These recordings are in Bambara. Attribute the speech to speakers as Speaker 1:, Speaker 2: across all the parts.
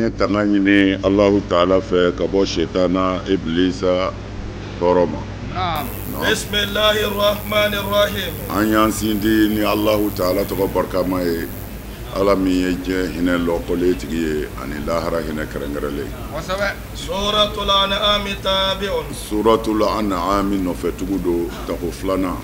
Speaker 1: An ye tanga ɲini Alahu taala fɛ ka bɔ setana ibilisa tɔɔrɔ ma. An y'an sindi ni Alahu taala tɔgɔ barikama ye, Ala min ye diɲɛ hinɛ lɔkɔlen tigi ye ani lahara hinɛ kɛrɛnkɛrɛnlen. Suratul an'ami nɔfɛ tugu don tako filanan.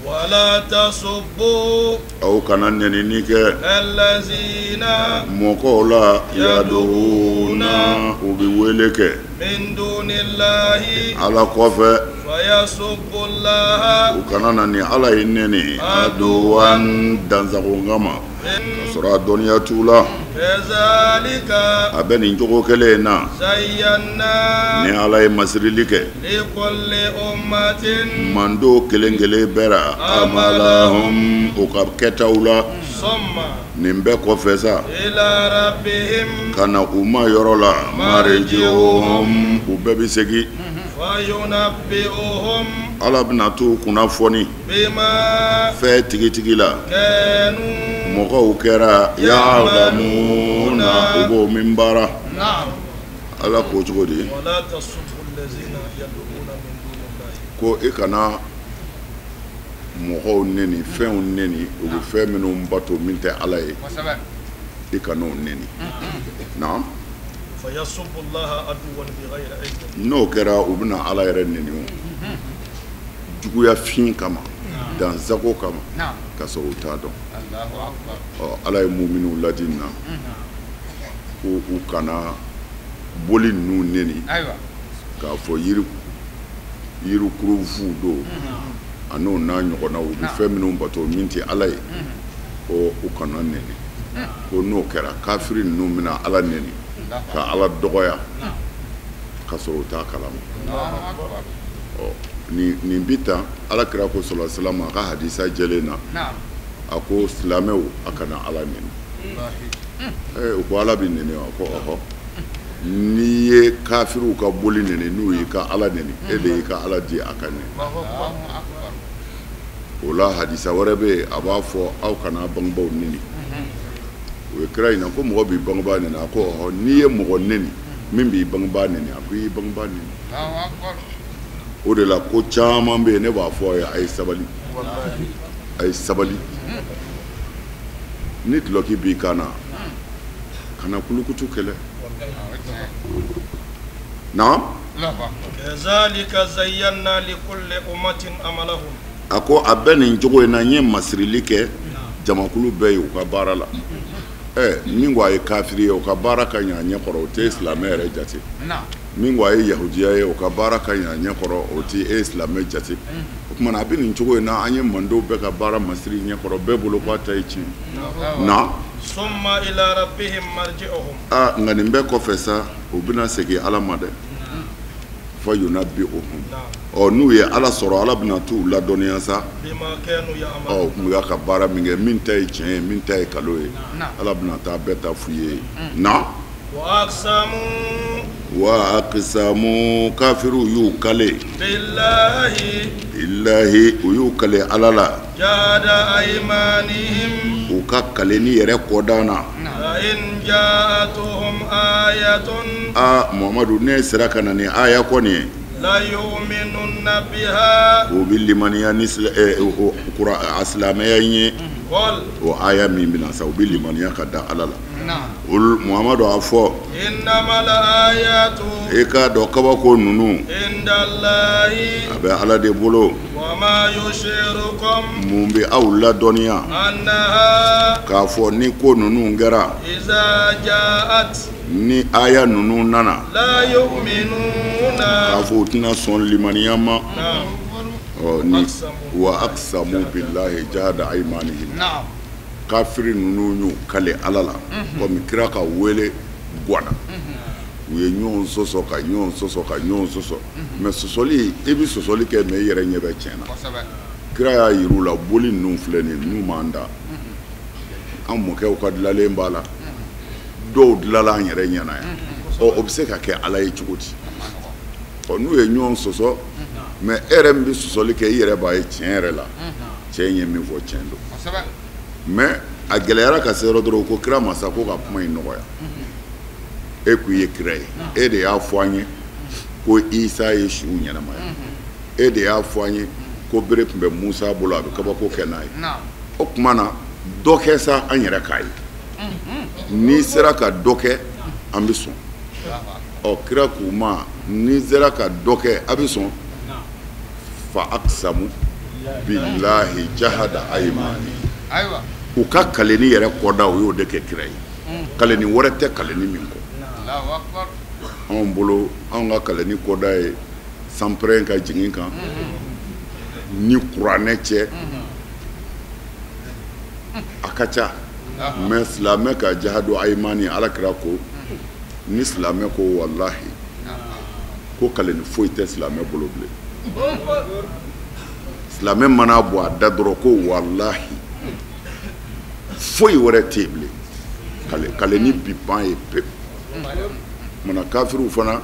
Speaker 2: Wala tasubbu
Speaker 1: aw kana nɛnini kɛ
Speaker 2: allazina
Speaker 1: mɔgɔw la yad'una u bɛ wele kɛ
Speaker 2: min dunillahi
Speaker 1: Ala kɔfɛ
Speaker 2: fayasubbullaha
Speaker 1: u kana na ni Ala ye nɛni aduwan dansago kama ka sɔrɔ a dɔnniya t'u la
Speaker 2: kazalika
Speaker 1: a bɛ nin cogo kelen in na
Speaker 2: zayyana
Speaker 1: ni Ala ye masirili kɛ
Speaker 2: likulli ummatin
Speaker 1: mando kelen kelen bɛɛ la amalahum u ka kɛtaw la
Speaker 2: summa
Speaker 1: nin bɛɛ kɔfɛ sa
Speaker 2: ila rabbihim
Speaker 1: ka na u ma yɔrɔ la marji'uhum u bɛɛ bɛ segin
Speaker 2: fayunabbi'uhum
Speaker 1: Ala bɛna t'u kunnafoni
Speaker 2: bima
Speaker 1: fɛn tigitigi la
Speaker 2: kanu
Speaker 1: mɔgɔw kɛra ya'lamuna u b'o min baara Ala ko cogo di
Speaker 2: wala tasubbu allazina yad'una min dunillahi
Speaker 1: ko i kana mɔgɔw neni fɛnw neni u bɛ fɛn minnu bato min tɛ Ala ye i kan'o neni naam
Speaker 2: fayasubbu allaha aduwwan bighayri ilmin
Speaker 1: n'o kɛra u bɛna Ala yɛrɛ neni o juguya fin kama dansago kama ka sɔrɔ u t'a dɔn ɔ Ala ye muminiw ladi nin na ko u kana boli ninnu neni k'a fɔ yirikuru fu don an'o n'a ɲɔgɔnnaw u bɛ fɛn minnu bato min tɛ Ala ye ko u kana neni ko n'o kɛra kafiri ninnu bɛna Ala neni ka Ala dɔgɔya ka sɔrɔ u t'a kalama ɔ nin bi tan Ala kira ko sallallahu alaihi wasallam a ka hadisa jɛlen na a ko silamɛw a kana Ala neni u ko Ala bɛ neni wa ko ɔhɔ n'i ye kafiriw ka boli neni n'u y'i ka Ala neni e de y'i ka Ala di a ka neni o la hadisa wɛrɛ bɛ yen a b'a fɔ aw kana bangebaaw neni o ye kira ɲininka ko mɔgɔ b'i bangebaa neni a ko ɔhɔ n'i ye mɔgɔ neni min b'i bangebaa neni a ko i y'i bangebaa neni o de la ko caman bɛ yen ne b'a fɔ aw ye a ye sabali a ye sabali ni dulɔki b'i kan na kana kulukutu kɛlɛ naam
Speaker 2: kazalika zayyana likulli ummatin amalahum
Speaker 1: a ko a bɛ nin cogo in na n ye masirili kɛ jamakulu bɛɛ ye u ka baara la min ko a ye kafiri ye o ka baara ka ɲi a ɲɛ kɔrɔ o tɛ silamɛ yɛrɛ jate min ko a ye yahudiya ye o ka baara ka ɲi a ɲɛ kɔrɔ o tɛ e silamɛ jate o tuma na a bɛ nin cogo in na an ye mandenw bɛɛ ka baara masiri ɲɛ kɔrɔ bɛɛ bolo k'a ta ye tiɲɛ na
Speaker 2: summa ila rabbihim marji'uhum
Speaker 1: aa nka nin bɛɛ kɔfɛ sa u bɛna segin Ala ma dɛ fa yunabbi'uhum ɔ n'u ye Ala sɔrɔ Ala bɛna t'u ladɔnniya sa
Speaker 2: bima kanu ya'malun
Speaker 1: ɔ u tun bɛ ka baara min kɛ min ta ye tiɲɛ ye min ta ye nkalon ye Ala bɛna taa bɛɛ ta f'u ye na
Speaker 2: wa aqsamu
Speaker 1: wa aqsamu kafiriw y'u kale
Speaker 2: billahi
Speaker 1: billahi u y'u kale Ala la
Speaker 2: jahda aymanihim
Speaker 1: u ka kale ni yɛrɛ kɔdan na
Speaker 2: la in ja'atuhum ayatun
Speaker 1: aa Muhamadu ne sera ka na ni aya kɔni ye
Speaker 2: la yu'minunna biha
Speaker 1: u bɛ limaniya ni a silamɛya in ye
Speaker 2: qul
Speaker 1: o aya min bɛna sa u bɛ limaniya ka da Ala la olu Muhamadu a fɔ
Speaker 2: innamal ayatu
Speaker 1: e k'a dɔn kabako ninnu
Speaker 2: indallahi
Speaker 1: a bɛ Ala de bolo
Speaker 2: wa ma yushirukum
Speaker 1: mun bɛ aw ladɔnniya
Speaker 2: annaha
Speaker 1: k'a fɔ ni ko ninnu kɛra
Speaker 2: iza ja'at
Speaker 1: ni aya ninnu nana
Speaker 2: la yu'minuna
Speaker 1: k'a fɔ u tɛna sɔn limaniya ma ɔ ni wa aqsamu billahi jahda aymanihim kafiri ninnu y'u kale Ala la komi kira ka wele gwana u ye ɲɔgɔn sɔsɔ ka ɲɔgɔn sɔsɔ ka ɲɔgɔn sɔsɔ mais sɔsɔli i bɛ sɔsɔli kɛ mais i yɛrɛ ɲɛ bɛ tiɲɛ na kira y'a yir'u la boli ninnu filɛ nin ye ninnu m'an da an mɔkɛw ka dilanlen b'a la dɔw dilanla an yɛrɛ ɲɛna yan ɔ o bɛ se ka kɛ Ala ye cogo di ɔ n'u ye ɲɔgɔn sɔsɔ mais e yɛrɛ min bɛ sɔsɔli kɛ i yɛrɛ b'a ye tiɲɛ yɛrɛ la cɛ in ye min fɔ tiɲɛ don mais A gɛlɛyara ka se yɔrɔ dɔrɔn, ko kira masa ko ka kuma in nɔgɔya. E ko i ye kira ye, e de y'a fɔ an ye ko Isa ye su ɲɛnamaya, e de y'a fɔ an ye ko bere tun bɛ Musa bolo, a bɛ kabako kɛ n'a ye. O tuma na dɔ kɛ sa, an yɛrɛ k'a ye. N'i sera ka dɔ kɛ, an bɛ sɔn. Ɔ, kira k'u ma, n'i sera ka dɔ kɛ, a bɛ sɔn. Fa aksamu bilahi jahada ayimani, u ka kaleni yɛrɛ kɔda, u y'o de kɛ kira ye. Kaleni wɛrɛ tɛ kaleni min kɔ. Anw bolo, anw ka kaleni kɔda ye sanpɛrɛn ka jigin kan ni kuranɛ cɛ, a ka ca. Mais silamɛ ka jahadu ayimani, ala kira ko ni silamɛ ko walahi, ko kaleni foyi tɛ silamɛ bolo bilen. Silamɛ mana bɔ a da dɔrɔn ko walahi, foyi wɛrɛ tɛ yen bilen, kaleni bi ban ye pewu. Mana kafiriw fana,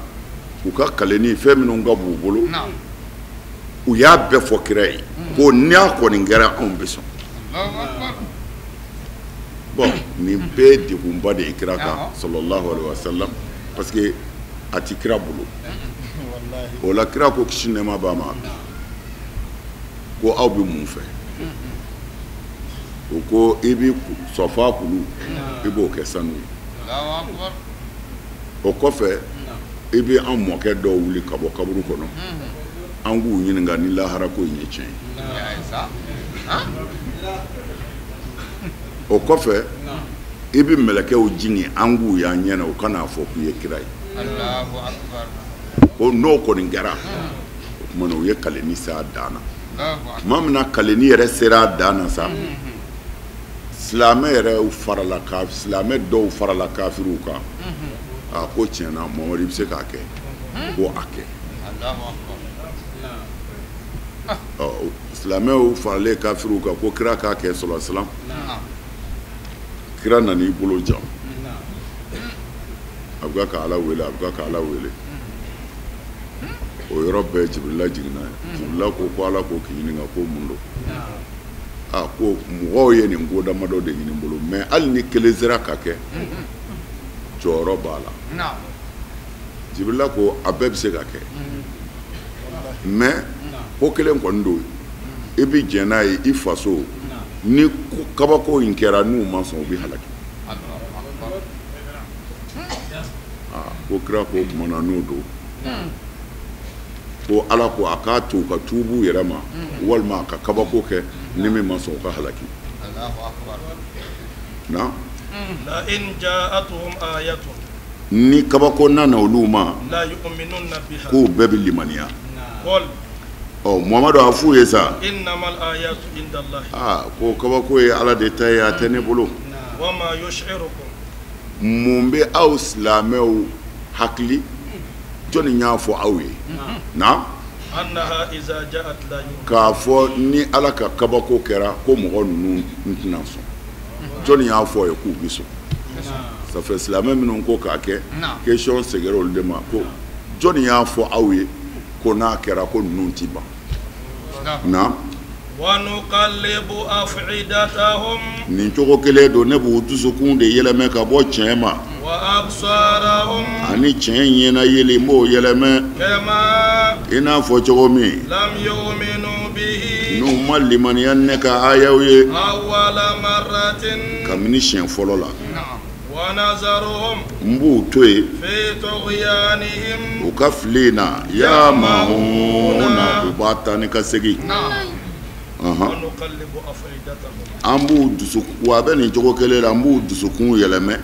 Speaker 1: u ka kaleni fɛn minnu ka b'u bolo, u y'a bɛɛ fɔ kira ye ko n'a kɔni kɛra, anw bɛ sɔn. Bon, nin bɛɛ ye degunba de ye kira kan, sallallahu alaihi wa sallam, parce que a ti kira bolo. O la kira ko, kisi nɛɛma b'a ma, ko aw bɛ mun fɛ? O ko i bɛ sɔfa kulu, i b'o kɛ sanu ye. O kɔfɛ, i bɛ an mɔkɛ dɔw wuli ka bɔ kaburu kɔnɔ, an k'u ɲininka ni lahara ko in ye tiɲɛ ye. O kɔfɛ, i bɛ mɛlɛkɛw jigin, an k'u y'an ɲɛna, u kan'a fɔ k'u ye kira ye. Ko n'o kɔni kɛra, o tuma na u ye kaleni s'a dan na. Tuma min na kaleni yɛrɛ sera a dan na sa, silamɛ yɛrɛ farala ka silamɛ dɔw farala kafiriw kan. A ko tiɲɛna, Mamadu, i bɛ se k'a kɛ, ko a kɛ. Ɔ, silamɛw faralen kafiriw kan ko kira k'a kɛ, sɔlɔ salam, kira nana i bolo jan, a bɛ ka Ala wele, a bɛ ka Ala wele. O yɔrɔ bɛɛ, Jibirila jiginna. Jibirila ko ko Ala ko k'i ɲininka ko mun don. A ko mɔgɔw ye nin ko damadɔ de ɲini n bolo, mais hali ni kelen sera ka kɛ, jɔyɔrɔ b'a la. Jibirila ko a bɛɛ bɛ se ka kɛ, mais ko kelen kɔni don, i bɛ jɛn n'a ye, i faso ni kabako in kɛra, n'u ma sɔn, u bɛ halaki. Aa, ko kira ko o tuma na n'o don, ko Ala ko a k'a to u ka tuubu yɛrɛ ma, walima a ka kabako kɛ, ni min ma sɔn, u ka halaki na. Ni kabako nana olu ma, k'u bɛɛ bɛ limaniya. Ɔ, Muhamadu, a f'u ye sa, aa, ko kabako ye Ala de ta ye, a tɛ ne bolo. Mun bɛ aw silamɛw hakili? Jɔnni y'a fɔ aw ye na k'a fɔ ni Ala ka kabako kɛra, ko mɔgɔ ninnu tɛna sɔn? Jɔnni y'a fɔ ye k'u bɛ sɔn? Ça fait silamɛ minnu ko k'a kɛ, question seginna olu de ma ko jɔnni y'a fɔ aw ye ko n'a kɛra, ko ninnu ti ban na? Nin cogo kelen don, ne b'u dusukun de yɛlɛmɛ ka bɔ tiɲɛ ma, ani tiɲɛ ɲɛna yeli, n b'o yɛlɛmɛ i n'a fɔ cogo min n'u ma limaniya ne ka ayaw ye kabini siɲɛ fɔlɔ la. N b'u to yen u ka fili in na, yamahuna, u b'a ta ni ka segin. An b'u dusu wa, a bɛ nin cogo kelen la, an b'u dusukun yɛlɛmɛ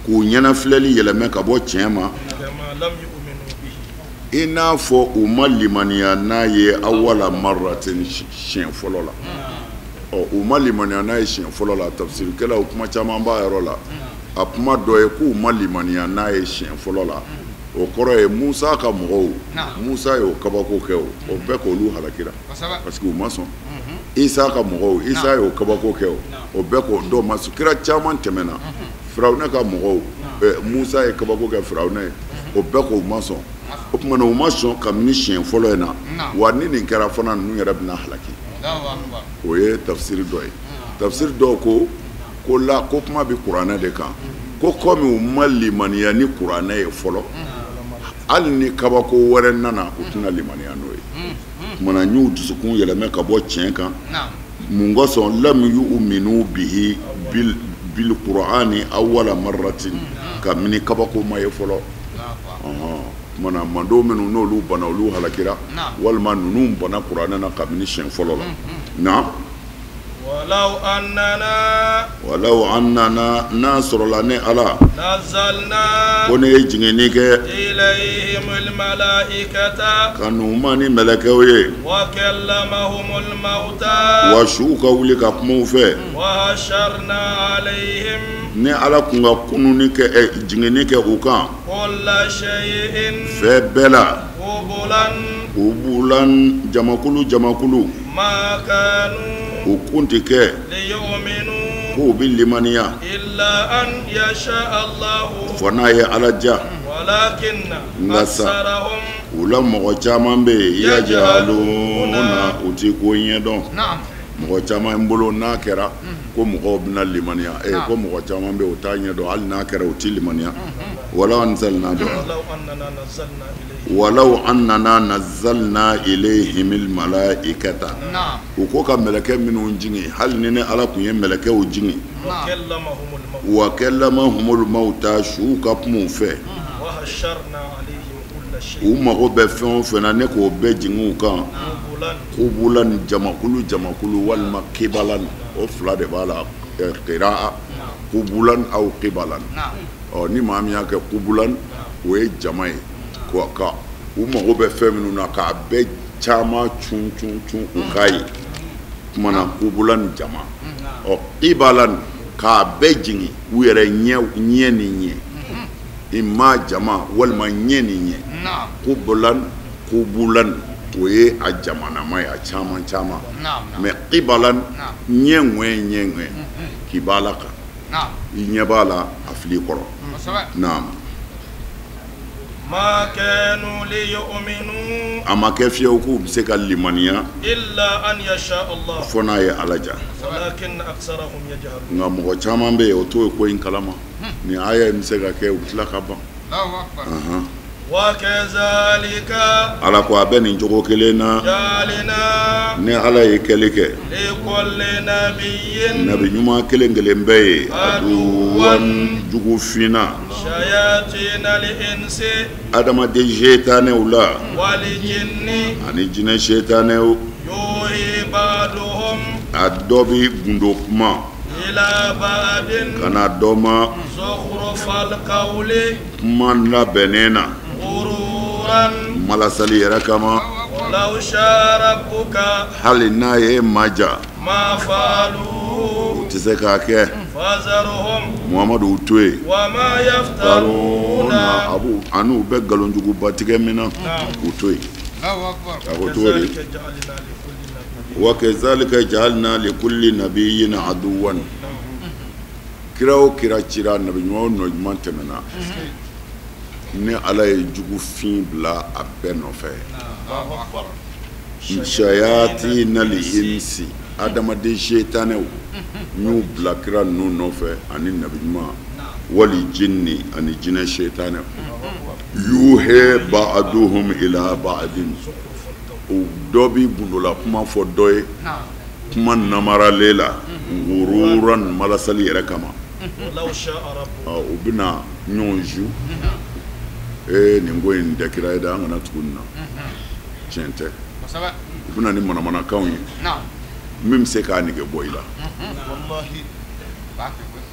Speaker 1: k'u ɲɛnafilɛli yɛlɛmɛ ka bɔ tiɲɛ ma, i n'a fɔ u ma limaniya n'a ye awala marratin, siɲɛ fɔlɔ la. Ɔ, u ma limaniya n'a ye siɲɛ fɔlɔ la, tafsirikɛlaw kuma caman b'a yɔrɔ la. A kuma dɔ ye k'u ma limaniya n'a ye siɲɛ fɔlɔ la, o kɔrɔ ye Musa ka mɔgɔw, Musa y'o kabako kɛ, o o bɛɛ k'olu halakira parce que u ma sɔn. Isa ka mɔgɔw, Isa y'o kabako kɛ, o o bɛɛ k'o dɔw ma sɔn. Kira caman tɛmɛna. Firawunɛ ka mɔgɔw, Musa ye kabako kɛ Firawunɛ ye, o bɛɛ k'o ma sɔn. O tuma na u ma sɔn kabini siɲɛ fɔlɔ in na, wa ni nin kɛra fana, ninnu yɛrɛ bɛna halaki. O ye tafsiri dɔ ye. Tafsir dɔw ko ko la ko kuma bɛ kuranɛ de kan ko komi u ma limaniya ni kuranɛ ye fɔlɔ hali ni kabako wɛrɛ nana u tɛna limaniya n'o ye kumana n y'u dusukun yɛlɛmɛ ka bɔ tiɲɛ kan mun kosɔn lam yu'minu bihi bil qur'ani awwala marratin kabini kabako ma ye fɔlɔ kumana mando minnu n'olu bana olu halakira walima ninnu bana kuranɛ na kabini siɲɛ fɔlɔ la na walaw annana n'a sɔrɔla ne ala ko ne ye jiginni kɛ ka n'u ma ni mɛlɛkɛw ye wa suw ka wuli ka kuma u fɛ ne ala kun ka kununni kɛ jiginni kɛ u kan fɛn bɛɛ la kubulan jamakulu jamakulu u kun tɛ kɛ k'u bɛ limaniya fo n'a ye ala diya nka sa u la mɔgɔ caman bɛ yen yajaluna u ti ko ɲɛdɔn mɔgɔ caman bolo n'a kɛra ko mɔgɔw bɛna limaniya ko mɔgɔ caman bɛ yen u t'a ɲɛdɔn hali n'a kɛra u ti limaniya walaw anzalna walaw annana nazzalna ilayhimil malaikata u ko ka mɛlɛkɛ minnu jigin hali ni ne ala tun ye mɛlɛkɛw jigin wa kallamahumul mawta suw ka kuma u fɛ u mago bɛ fɛn o fɛn na ne k'o bɛɛ jigin u kan kubulan jamakulu jamakulu walima kibalan o fila de b'a la kiraa kubulan aw kibalan ɔ ni maa min y'a kɛ kubulan o ye jama ye ka u mago bɛ fɛn minnu na k'a bɛɛ caman cun cun cun u k'a ye kumana kubulan jama ɔ kibalan k'a bɛɛ jigin u yɛrɛ ɲɛ ni ɲɛ i ma jama walima ɲɛ ni ɲɛ kubulan kubulan o ye a jamanama ye a caman caman mais kibalan ɲɛ ŋwɛ ɲɛ ŋwɛ k'i b'a la kan i ɲɛ b'a la a fili kɔrɔ naam a ma kɛ fiyewu k'u bɛ se ka limaniya fo n'a ye ala ja nka mɔgɔ caman bɛ yen o t'o ko in kalama ni aya in bɛ se ka kɛ u bɛ tila ka ban ala ko a bɛ nin cogo kelen na ni ala ye kɛli kɛ nabi ɲuman kelen kelen bɛɛ ye aduwan jugu finna adamaden setanɛw la ani jinɛ setanɛw a dɔ bɛ gundo kuma ka na dɔ ma kuma labɛnnen na malasali yɛrɛ kama hali n'a ye maja u tɛ se k'a kɛ Muhamadu to yen an'u bɛ nkalonjuguba tigɛ min na u to yen a ko cogo di wa kazalika ja'alna li kulli nabiyyin aduwwan kira o kira cira nabi ɲuman o nabi ɲuman tɛmɛna ni ala ye jugu fin bila a bɛɛ nɔfɛ shayatinal insi adamaden setanɛw n y'u bila kira ninnu nɔfɛ ani nabi ɲuman wali jinni ani jinɛ setanɛw yuhe ba'duhum ila ba'din o dɔ b'i gundola kuma fɔ dɔ ye kuma namaralen la wururan malasali yɛrɛ kama u bɛna ɲɔgɔn zu nin ko in tɛ kira ye dɛ an kana tugu nin na tiɲɛ tɛ u bɛna ni manamanakanw ye min bɛ se k'a nege bɔ i la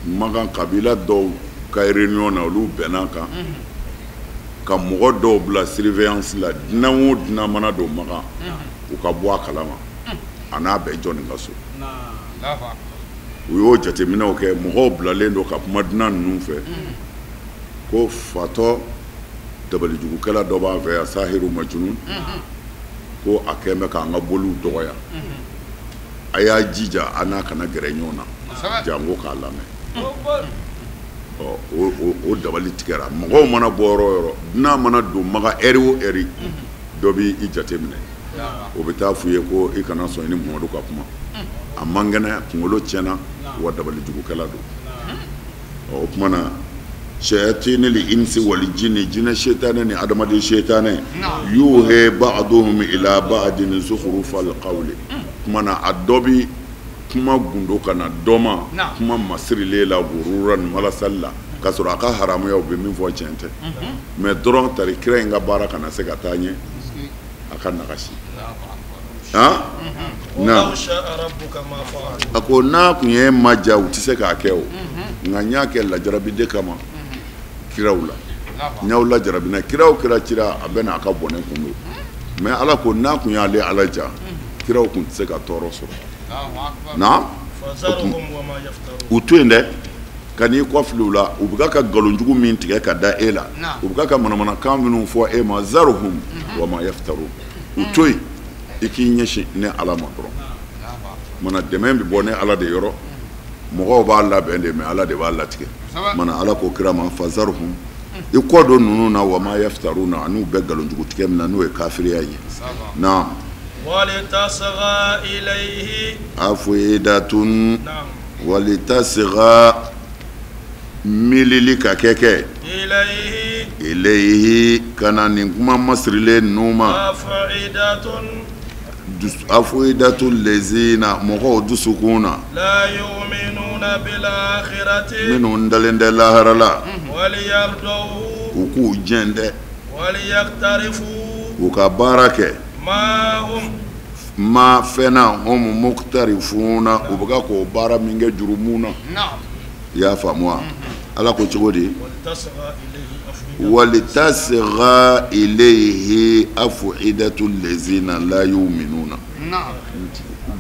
Speaker 1: Makan kabila dɔw ka réunion na olu bɛnna kan ka mɔgɔ dɔw bila surveillance la dunan o dunan mana don Makan u ka bɔ a kalama a n'a bɛɛ jɔnni ka so u y'o jateminɛw kɛ mɔgɔw bilalen don ka kuma dunan ninnu fɛ ko fatɔ dabalijugukɛla dɔ b'an fɛ yan sahiru majunun ko a kɛn bɛ k'an ka boliw dɔgɔya a y'a jija a n'a kana gɛrɛ ɲɔgɔn na janko k'a lamɛn ɔ o dabali tigɛra mɔgɔw mana bɔ yɔrɔ o yɔrɔ dunan mana don Makan ɛri o ɛri dɔ b'i jateminɛ o bɛ taa f'u ye ko i kana sɔn i ni Muhamadu ka kuma A man kɛnɛ, kunkolo tiɲɛna, wa dabalijugukɛla don. O tuma na shayatinil insi wal jinni, jinɛ setanɛ ni adamaden setanɛ, yuhe ba'duhum ila ba'din zukhrufal qawli. Tuma na a dɔ bi kuma gundo ka na dɔ ma, kuma masirilen la, gururan malasali la, k'a sɔrɔ a ka haramuya u bɛ min fɔ tiɲɛ tɛ, mais dɔrɔn tari kira in ka baara kana se ka taa ɲɛ, a ka nagasi. Na a ko n'a kun ye ma ja u tɛ se k'a kɛ o, nka n y'a kɛ lajarabi de kama kiraw la. N y'aw lajarabi na kiraw kira cira a bɛ n'a ka bɔnɛ kun don, mais Ala ko n'a kun y'ale Ala ja kiraw kun tɛ se ka tɔɔrɔ sɔrɔ. Na u to yen dɛ, ka n'i kɔ fili u la, u bɛ ka nkalonjugu min tigɛ ka da e la, u bɛ ka manamanakan minnu fɔ e ma, zaruhum wa ma yaftaru, u to yen i k'i ɲɛsin ne Ala ma dɔrɔn. Mana dɛmɛ bɛ bɔ ne Ala de yɔrɔ, mɔgɔw b'a labɛn de, mais Ala de b'a latigɛ. Mana Ala ko kira ma fazaruhum, i kɔ don ninnu na, wa ma yaftaruna, an'u bɛ nkalonjugu tigɛ min na, n'o ye kafiriya ye. Naam.
Speaker 2: Walitasgha ilayhi
Speaker 1: afidatun, walitasgha milili ka kɛ kɛ ilayhi ka na nin kuma masirilen ninnu ma, afidatun lezina, mɔgɔw dusukun na,
Speaker 2: la yu'minuna bil akhirati,
Speaker 1: minnu dalen tɛ lahara la,
Speaker 2: waliyardaw,
Speaker 1: u k'u jɛn dɛ,
Speaker 2: waliyaktarifu,
Speaker 1: u ka baara kɛ,
Speaker 2: ma hum,
Speaker 1: ma fɛn na, hum muktarifuna, u bɛ ka k'o baara min kɛ jurumu na. I y'a faamu wa? Ala ko cogo di? Walitasgha ilayhi afidatu lezina la yu'minuna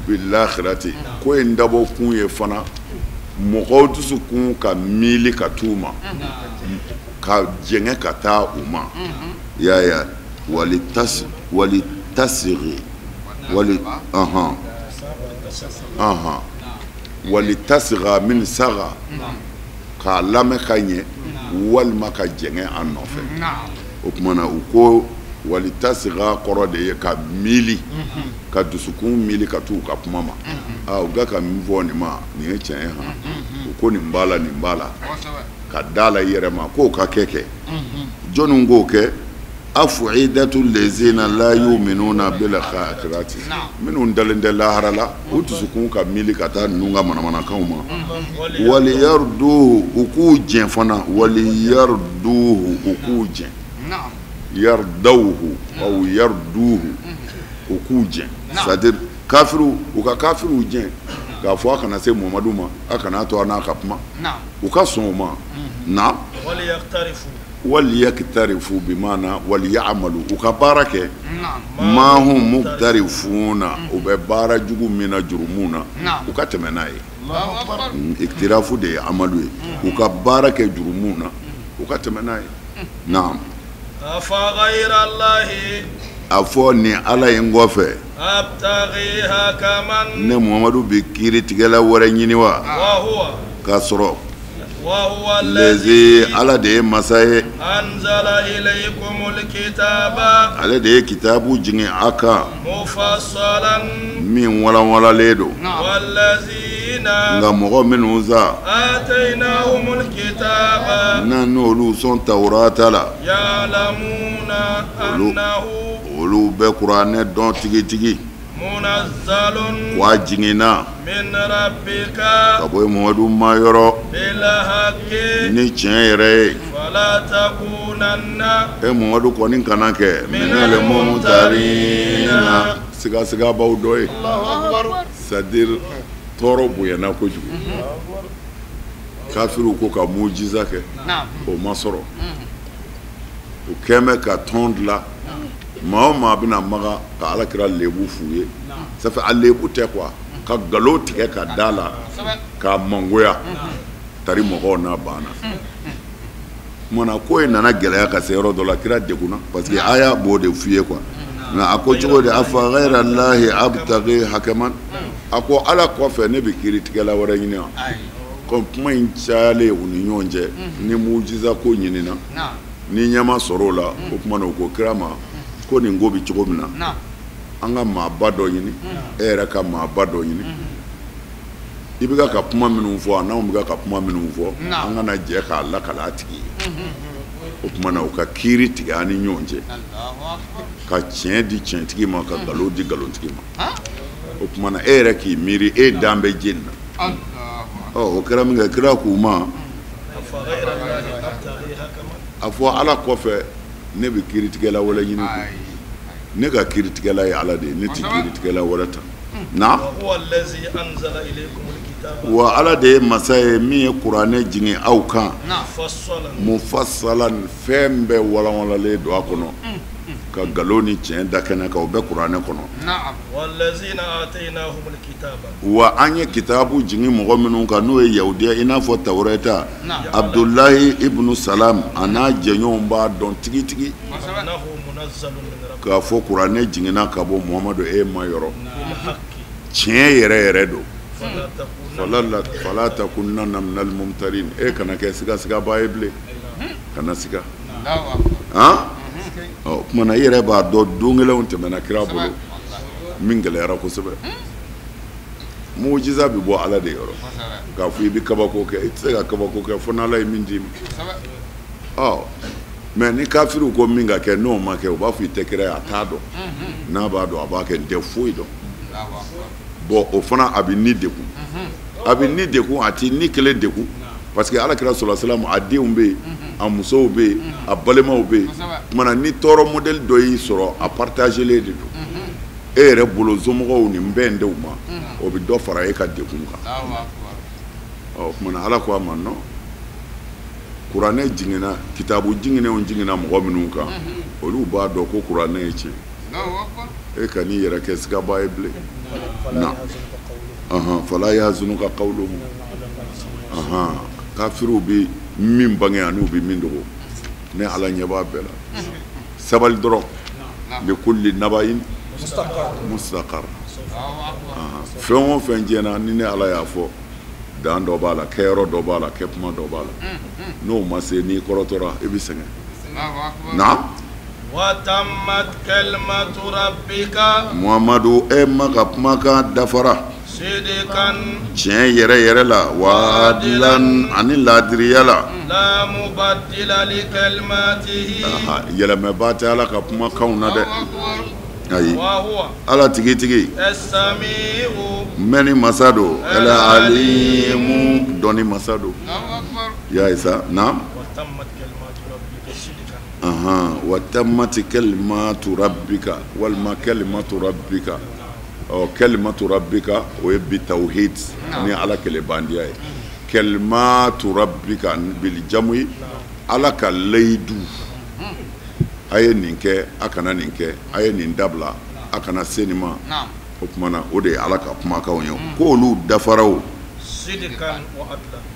Speaker 1: bilakhirati. Ko in dabɔ kun ye fana mɔgɔw dusukun ka miili ka t'u ma, ka jɛngɛ ka taa u ma. I y'a ye walitasghi wali ahan ahan walitasgha min saga, k'a lamɛn ka ɲɛ walima ka jɛngɛ a nɔfɛ. O tuma na u ko walitasgha kɔrɔ de ye ka miili, ka dusukun miili ka t'u ka kuma ma. Aa, u bɛ ka min fɔ nin ma, nin ye tiɲɛ ye han, u ko nin b'a la, nin b'a la, ka da la i yɛrɛ ma k'o ka kɛ kɛ. Jɔnni k'o kɛ? Afidatu lezina la yu'minuna bil akhirati, minnu dalen tɛ lahara la, u dusukun ka miili ka taa ninnu ka manamanakanw ma. Waliyarduhu, u k'u jɛn fana, waliyarduhu, u k'u jɛn, yardawhu aw yarduhu, u k'u jɛn, c'est à dire kafiru, u ka kafiruw jɛn k'a fɔ a kana se Muhamadu ma, a kana to a n'a ka kuma, u ka sɔn o ma. Na waliyaktarifu bimana waliyamalu, u ka baara kɛ, ma hum muktarifuna, u bɛ baara jugu min na, jurumu na, u ka tɛmɛ n'a ye. Iktirafu de ye amalu ye, u ka baara kɛ jurumu na, u ka tɛmɛ n'a ye. Naam.
Speaker 2: Afa ghayra Allahi,
Speaker 1: a fɔ nin Ala in kɔfɛ,
Speaker 2: abtaghi hakaman,
Speaker 1: ne Muhamadu bɛ kiiritigɛla wɛrɛ ɲini wa? K'a sɔrɔ lezi, Ala de ye masa ye,
Speaker 2: anzala ilaykumul kitaba,
Speaker 1: ale de ye kitabu jigin a kan,
Speaker 2: mufassalan,
Speaker 1: min walanwalalen don,
Speaker 2: wallazina,
Speaker 1: nka mɔgɔ minnu sa,
Speaker 2: atainahumul kitaba,
Speaker 1: n'an n'olu sɔn Tawurata la,
Speaker 2: ya'lamuna annahu,
Speaker 1: olu bɛ kuranɛ dɔn tigitigi,
Speaker 2: munazzalun,
Speaker 1: wa jiginna
Speaker 2: min rabbika,
Speaker 1: ka bɔ Muhamadu ma yɔrɔ,
Speaker 2: bil haqqi,
Speaker 1: ni tiɲɛ yɛrɛ ye,
Speaker 2: fala takunanna,
Speaker 1: e Muhamadu kɔni kana kɛ minal mumtarina, sigasigabaw dɔ ye. C'est à dire tɔɔrɔ bonyana kojugu, kafiriw ko ka mujiza kɛ, o ma sɔrɔ, u kɛn bɛ ka tɔn dilan, maa o maa bɛna Maga ka Ala kira lebu f'u ye, ça fait a lebu tɛ quoi, ka nkalon tigɛ ka da la, k'a mangoya tari mɔgɔw n'a banna. Kumana ko in nana gɛlɛya ka se yɔrɔ dɔ la, kira degunna, parce que aya b'o de f'i ye quoi. Nka a ko cogo di? Afa ghayra Allahi abtaghi hakaman, a ko Ala kɔfɛ ne bɛ kiiritigɛla wɛrɛ ɲini wa? Comme kuma in cayalen u ni ɲɔgɔn cɛ, ni mujiza ko ɲinina, ni ɲɛ ma sɔrɔ o la, o tuma na u ko kira ma ko nin ko bɛ cogo min na, an ka maaba dɔ ɲini, e yɛrɛ ka maaba dɔ ɲini, I bɛ ka kuma minnu fɔ, a n'anw bɛ ka kuma minnu fɔ, an kana jɛ k'a lakali a tigi ye. O tuma na u ka kiiri tigɛ an ni ɲɔgɔn cɛ, ka tiɲɛ di tiɲɛtigi ma, ka nkalon di nkalontigi ma. O tuma na e yɛrɛ k'i miiri, e dan bɛ jeni na. Ɔ, o kɛra min kɛ, kira k'u ma a fɔ Ala kɔfɛ ne bɛ kiiritigɛla wɛrɛ ɲini kun. Ne ka kiiritigɛla ye Ala de ye, ne tɛ kiiritigɛla wɛrɛ ta. Na wa Ala de ye masa ye min ye kuranɛ jigin aw kan, mufassalan, fɛn bɛɛ walanwalalen don a kɔnɔ, ka nkalon ni tiɲɛ da kɛnɛ kan, o bɛ kuranɛ kɔnɔ. Wa an ye kitabu jigin mɔgɔ minnu kan, n'o ye yahudiya, i n'a fɔ Tawureta, Abdulahi ibnu Salam a n'a jɛɲɔgɔnw b'a dɔn tigitigi k'a fɔ kuranɛ jiginna ka bɔ Muhamadu e ma yɔrɔ, tiɲɛ yɛrɛ yɛrɛ don. Fala takunanna minal mumtarin, e kana kɛ sigasigabaa ye bilen, kana siga. Han, ɔ tuma na i yɛrɛ b'a dɔn don gɛlɛnw tɛmɛna kira bolo min gɛlɛyara kosɛbɛ. Mujiza bɛ bɔ Ala de yɔrɔ, k'a fɔ i bɛ kabako kɛ, i tɛ se ka kabako kɛ fo n'Ala ye min d'i ma. Ɔ mɛ ni kafiriw ko min ka kɛ, n'o ma kɛ, u b'a fɔ i tɛ kira ye, a t'a dɔn. N'a b'a dɔn, a b'a kɛ, n tɛ foyi dɔn. Bon, o fana a bɛ ni degun, a bɛ ni degun, a tɛ ni kelen degun, parce que Ala kira sɔrɔ salam, a denw bɛ yen, a musow bɛ yen, a balimaw bɛ yen. Tuma na ni tɔɔrɔ modèle dɔ y'i sɔrɔ, a partagelen de don e yɛrɛ bolo, somɔgɔw nin bɛn denw ma, o bɛ dɔ fara e ka degun kan. Ɔ tuma na Ala ko a ma non, kuranɛ jiginna, kitabu jiginnenw jiginna mɔgɔ minnu kan, olu b'a dɔn ko kuranɛ ye tiɲɛ. E ka n'i yɛrɛ kɛ sigabaa ye bilen. Na fala yahzunuka qawluhum, kafiriw bɛ min bange ani u bɛ min dogo, ne Ala ɲɛ b'a bɛɛ la. Sabali dɔrɔn, likulli nabayin mustaqar. Fɛn o fɛn diɲɛ na, ni ne Ala y'a fɔ, dan dɔ b'a la, kɛyɔrɔ dɔ b'a la, kɛ kuma dɔ b'a la. N'o ma se, n'i kɔrɔtɔra, i bɛ sɛgɛn. Na Muhamadu, e ma ka kumakan dafara tiɲɛ yɛrɛ yɛrɛ la, wa adilan, ani laadiriya la. Yɛlɛmɛba tɛ Ala ka kumakanw na dɛ. Ayi, Ala tigitigi mɛnni masa don, alimu, dɔnni masa don. Ya ye sa na. Wa tammati kalimatu rabbika, walima kalimatu rabbika. Ɔ, kalimatu rabbika, o ye bi tawhid ni Ala kele bandiya ye. Kalimatu rabbika bil jam'i, Ala ka layidu, a ye nin kɛ, a kana nin kɛ, a ye nin dabila, a kana se nin ma. O tuma na o de ye Ala ka kumakanw ye, k'olu dafara o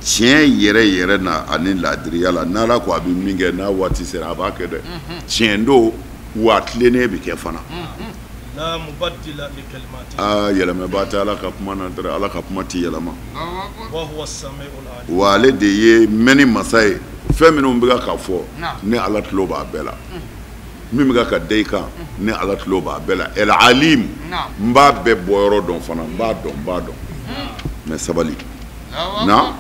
Speaker 1: tiɲɛ yɛrɛ yɛrɛ na ani laadiriya la. N'Ala ko a bɛ min kɛ, n'a waati sera, a b'a kɛ dɛ. Tiɲɛ don, wa tilennen bɛ kɛ fana. Aa, yɛlɛmɛba tɛ Ala ka kuma na dɛ, Ala ka kuma tɛ yɛlɛma. Wa ale de ye mɛnni masa ye. Fɛn minnu bɛ ka fɔ, ne Ala tulo b'a bɛɛ la. Min bɛ ka da i kan, ne Ala tulo b'a bɛɛ la. El alim, n b'a bɛɛ bɔ yɔrɔ dɔn fana, n b'a dɔn, n b'a dɔn. Mɛ sabali na.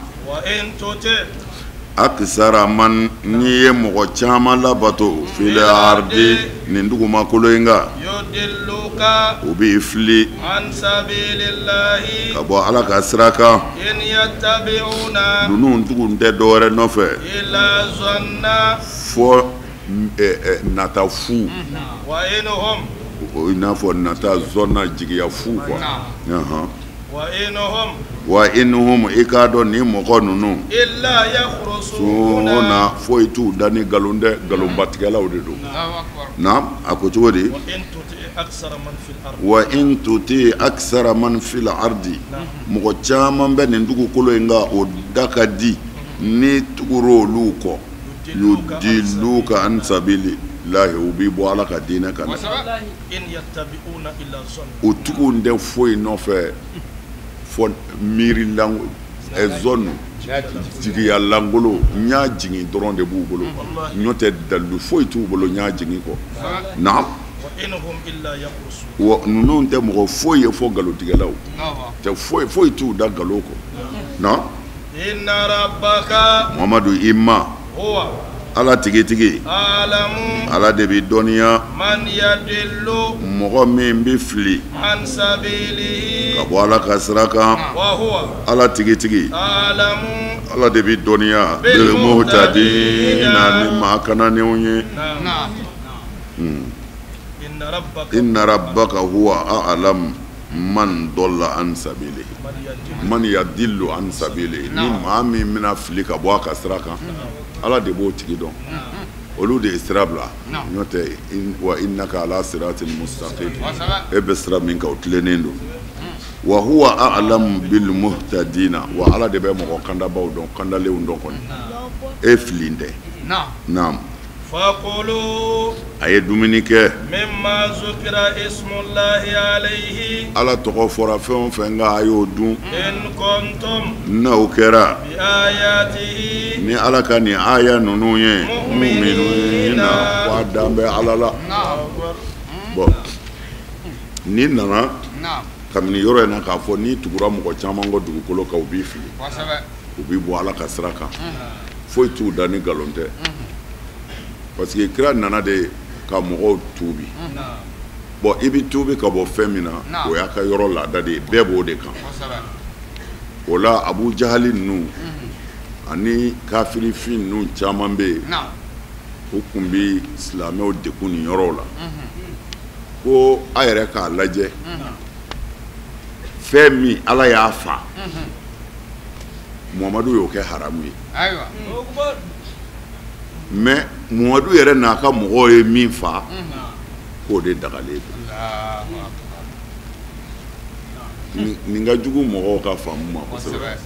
Speaker 1: Akisara man, n'i ye mɔgɔ caman labato, fil ardi, nin dugumakolo in kan, u b'i fili ka bɔ Ala ka sira kan. Ninnu tugu tɛ dɔwɛrɛ nɔfɛ fɔ nata fu, i n'a fɔ nata zɔnna, jigiya fu quoi. Wa inhum, i k'a dɔn nin mɔgɔ ninnu suna, foyi t'u da ni nkalon tɛ, nkalonbatigɛlaw de don. Na a ko cogo di? Wa in tuti aksara man fil ardi, mɔgɔ caman bɛ nin dugukolo in kan, o da ka di, ni tugura olu kɔ, yudilluka an sabili lahi, u b'i bɔ Ala ka diinɛ kan dɛ. U tugu tɛ foyi nɔfɛ fɔ miiri zɔnnu, jigiya lankolon, n y'a jigin dɔrɔn de b'u bolo, n'o tɛ dalilu foyi t'u bolo n y'a jigin kɔ. Naam. Wa ninnu tɛ mɔgɔ foyi ye fo nkalontigɛlaw tɛ foyi foyi t'u da nkalon kɔ. Non,
Speaker 2: inna rabbaka
Speaker 1: Muhamadu i ma
Speaker 2: huwa
Speaker 1: Ala tigitigi
Speaker 2: alamu
Speaker 1: Ala de bɛ dɔnniya
Speaker 2: man yadillu
Speaker 1: mɔgɔ min bɛ fili
Speaker 2: an sabilihi
Speaker 1: ka bɔ Ala ka sira kan.
Speaker 2: Wa huwa
Speaker 1: Ala tigitigi
Speaker 2: alamu
Speaker 1: Ala de bɛ dɔnniya bil muhtadina ni maa kananenw ye. Inna rabbaka huwa a'lam man dalla an sabilihi man yadillu an sabilihi ni maa min bɛna fili ka bɔ a ka sira kan, Ala de b'o tigi dɔn. Olu de ye sira bila, n'o tɛ wa innaka ala siratin mustaqim, e bɛ sira min kan o tilennen don. Wa huwa a'lam bil muhtadina wa Ala de bɛ mɔgɔ kandabaw dɔn, kandalenw dɔn kɔni, e fili tɛ. Naam.
Speaker 2: Fakulu
Speaker 1: a ye dumuni kɛ
Speaker 2: mimma zukira ismullahi alayhi
Speaker 1: Ala tɔgɔ fɔra fɛn o fɛn kan a y'o dun.
Speaker 2: In kuntum
Speaker 1: n'o kɛra
Speaker 2: bi ayatihi
Speaker 1: ni Ala ka nin aya ninnu ye
Speaker 2: mu'minina
Speaker 1: ko a dan bɛ Ala la. Bon, n'i nana kabini yɔrɔ in na k'a fɔ n'i tugura mɔgɔ caman kɔ dugukolo kan, u b'i fili, u b'i bɔ Ala ka sira kan, foyi t'u da ni nkalon tɛ. Parce que kira nana de ka mɔgɔw tuubi. Bon, i bɛ tuubi ka bɔ fɛn min na, o y'a ka yɔrɔ laada de ye, bɛɛ b'o de kan. O la Abu Jahali ninnu ani kafirifin ninnu caman bɛ yen, u tun bɛ silamɛw degun nin yɔrɔw la. Ko a yɛrɛ k'a lajɛ, fɛn min Ala y'a fa, Muhamadu y'o kɛ haramu ye. Mais Muhamadu yɛrɛ n'a ka mɔgɔw ye min fa, k'o de dagalen don. Nin ka jugu mɔgɔw ka faamu ma kosɛbɛ.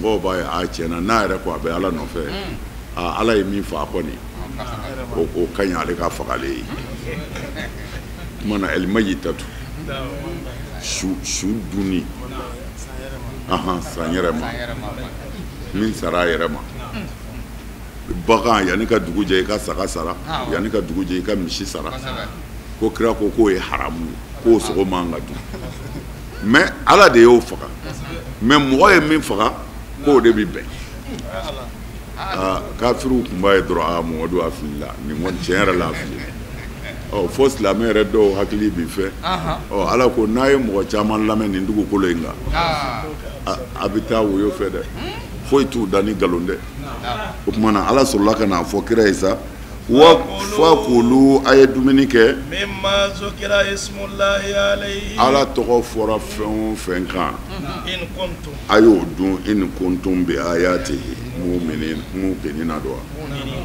Speaker 1: Mɔgɔw b'a ye a tiɲɛna n'a yɛrɛ ko a bɛ Ala nɔfɛ, a Ala ye min fa kɔni, o ka ɲi ale ka fagalen ye. Tuma na ɛlimayitatu su dunni, san yɛrɛ ma, min sara a yɛrɛ ma. Bagan yanni ka dugu jɛ i ka saga sara, yanni ka dugu jɛ i ka misi sara, ko kira ko k'o ye haramu ye, k'o sogo man ka dun. Mais Ala de y'o faga, mais mɔgɔ ye min faga k'o de bɛ bɛn. Kafiriw tun b'a ye dɔrɔn, a Muhamadu a filila nin kɔni tiɲɛ yɛrɛ la a filila. Ɔ fo silamɛ yɛrɛ dɔw hakili b'i fɛ. Ɔ Ala ko n'a ye mɔgɔ caman lamɛn nin dugukolo in kan, a bɛ taa woyo fɛ dɛ, foyi t'u da ni nkalon dɛ. O tuma na Ala sɔrɔla ka n'a fɔ kira ye sa, wa fakulu a ye dumuni kɛ
Speaker 2: mimma zukira ismullahi alayhi
Speaker 1: Ala tɔgɔ fɔra fɛn o fɛn kan,
Speaker 2: in kuntum
Speaker 1: a y'o dun. In kuntum bi ayatihi mu'minina don wa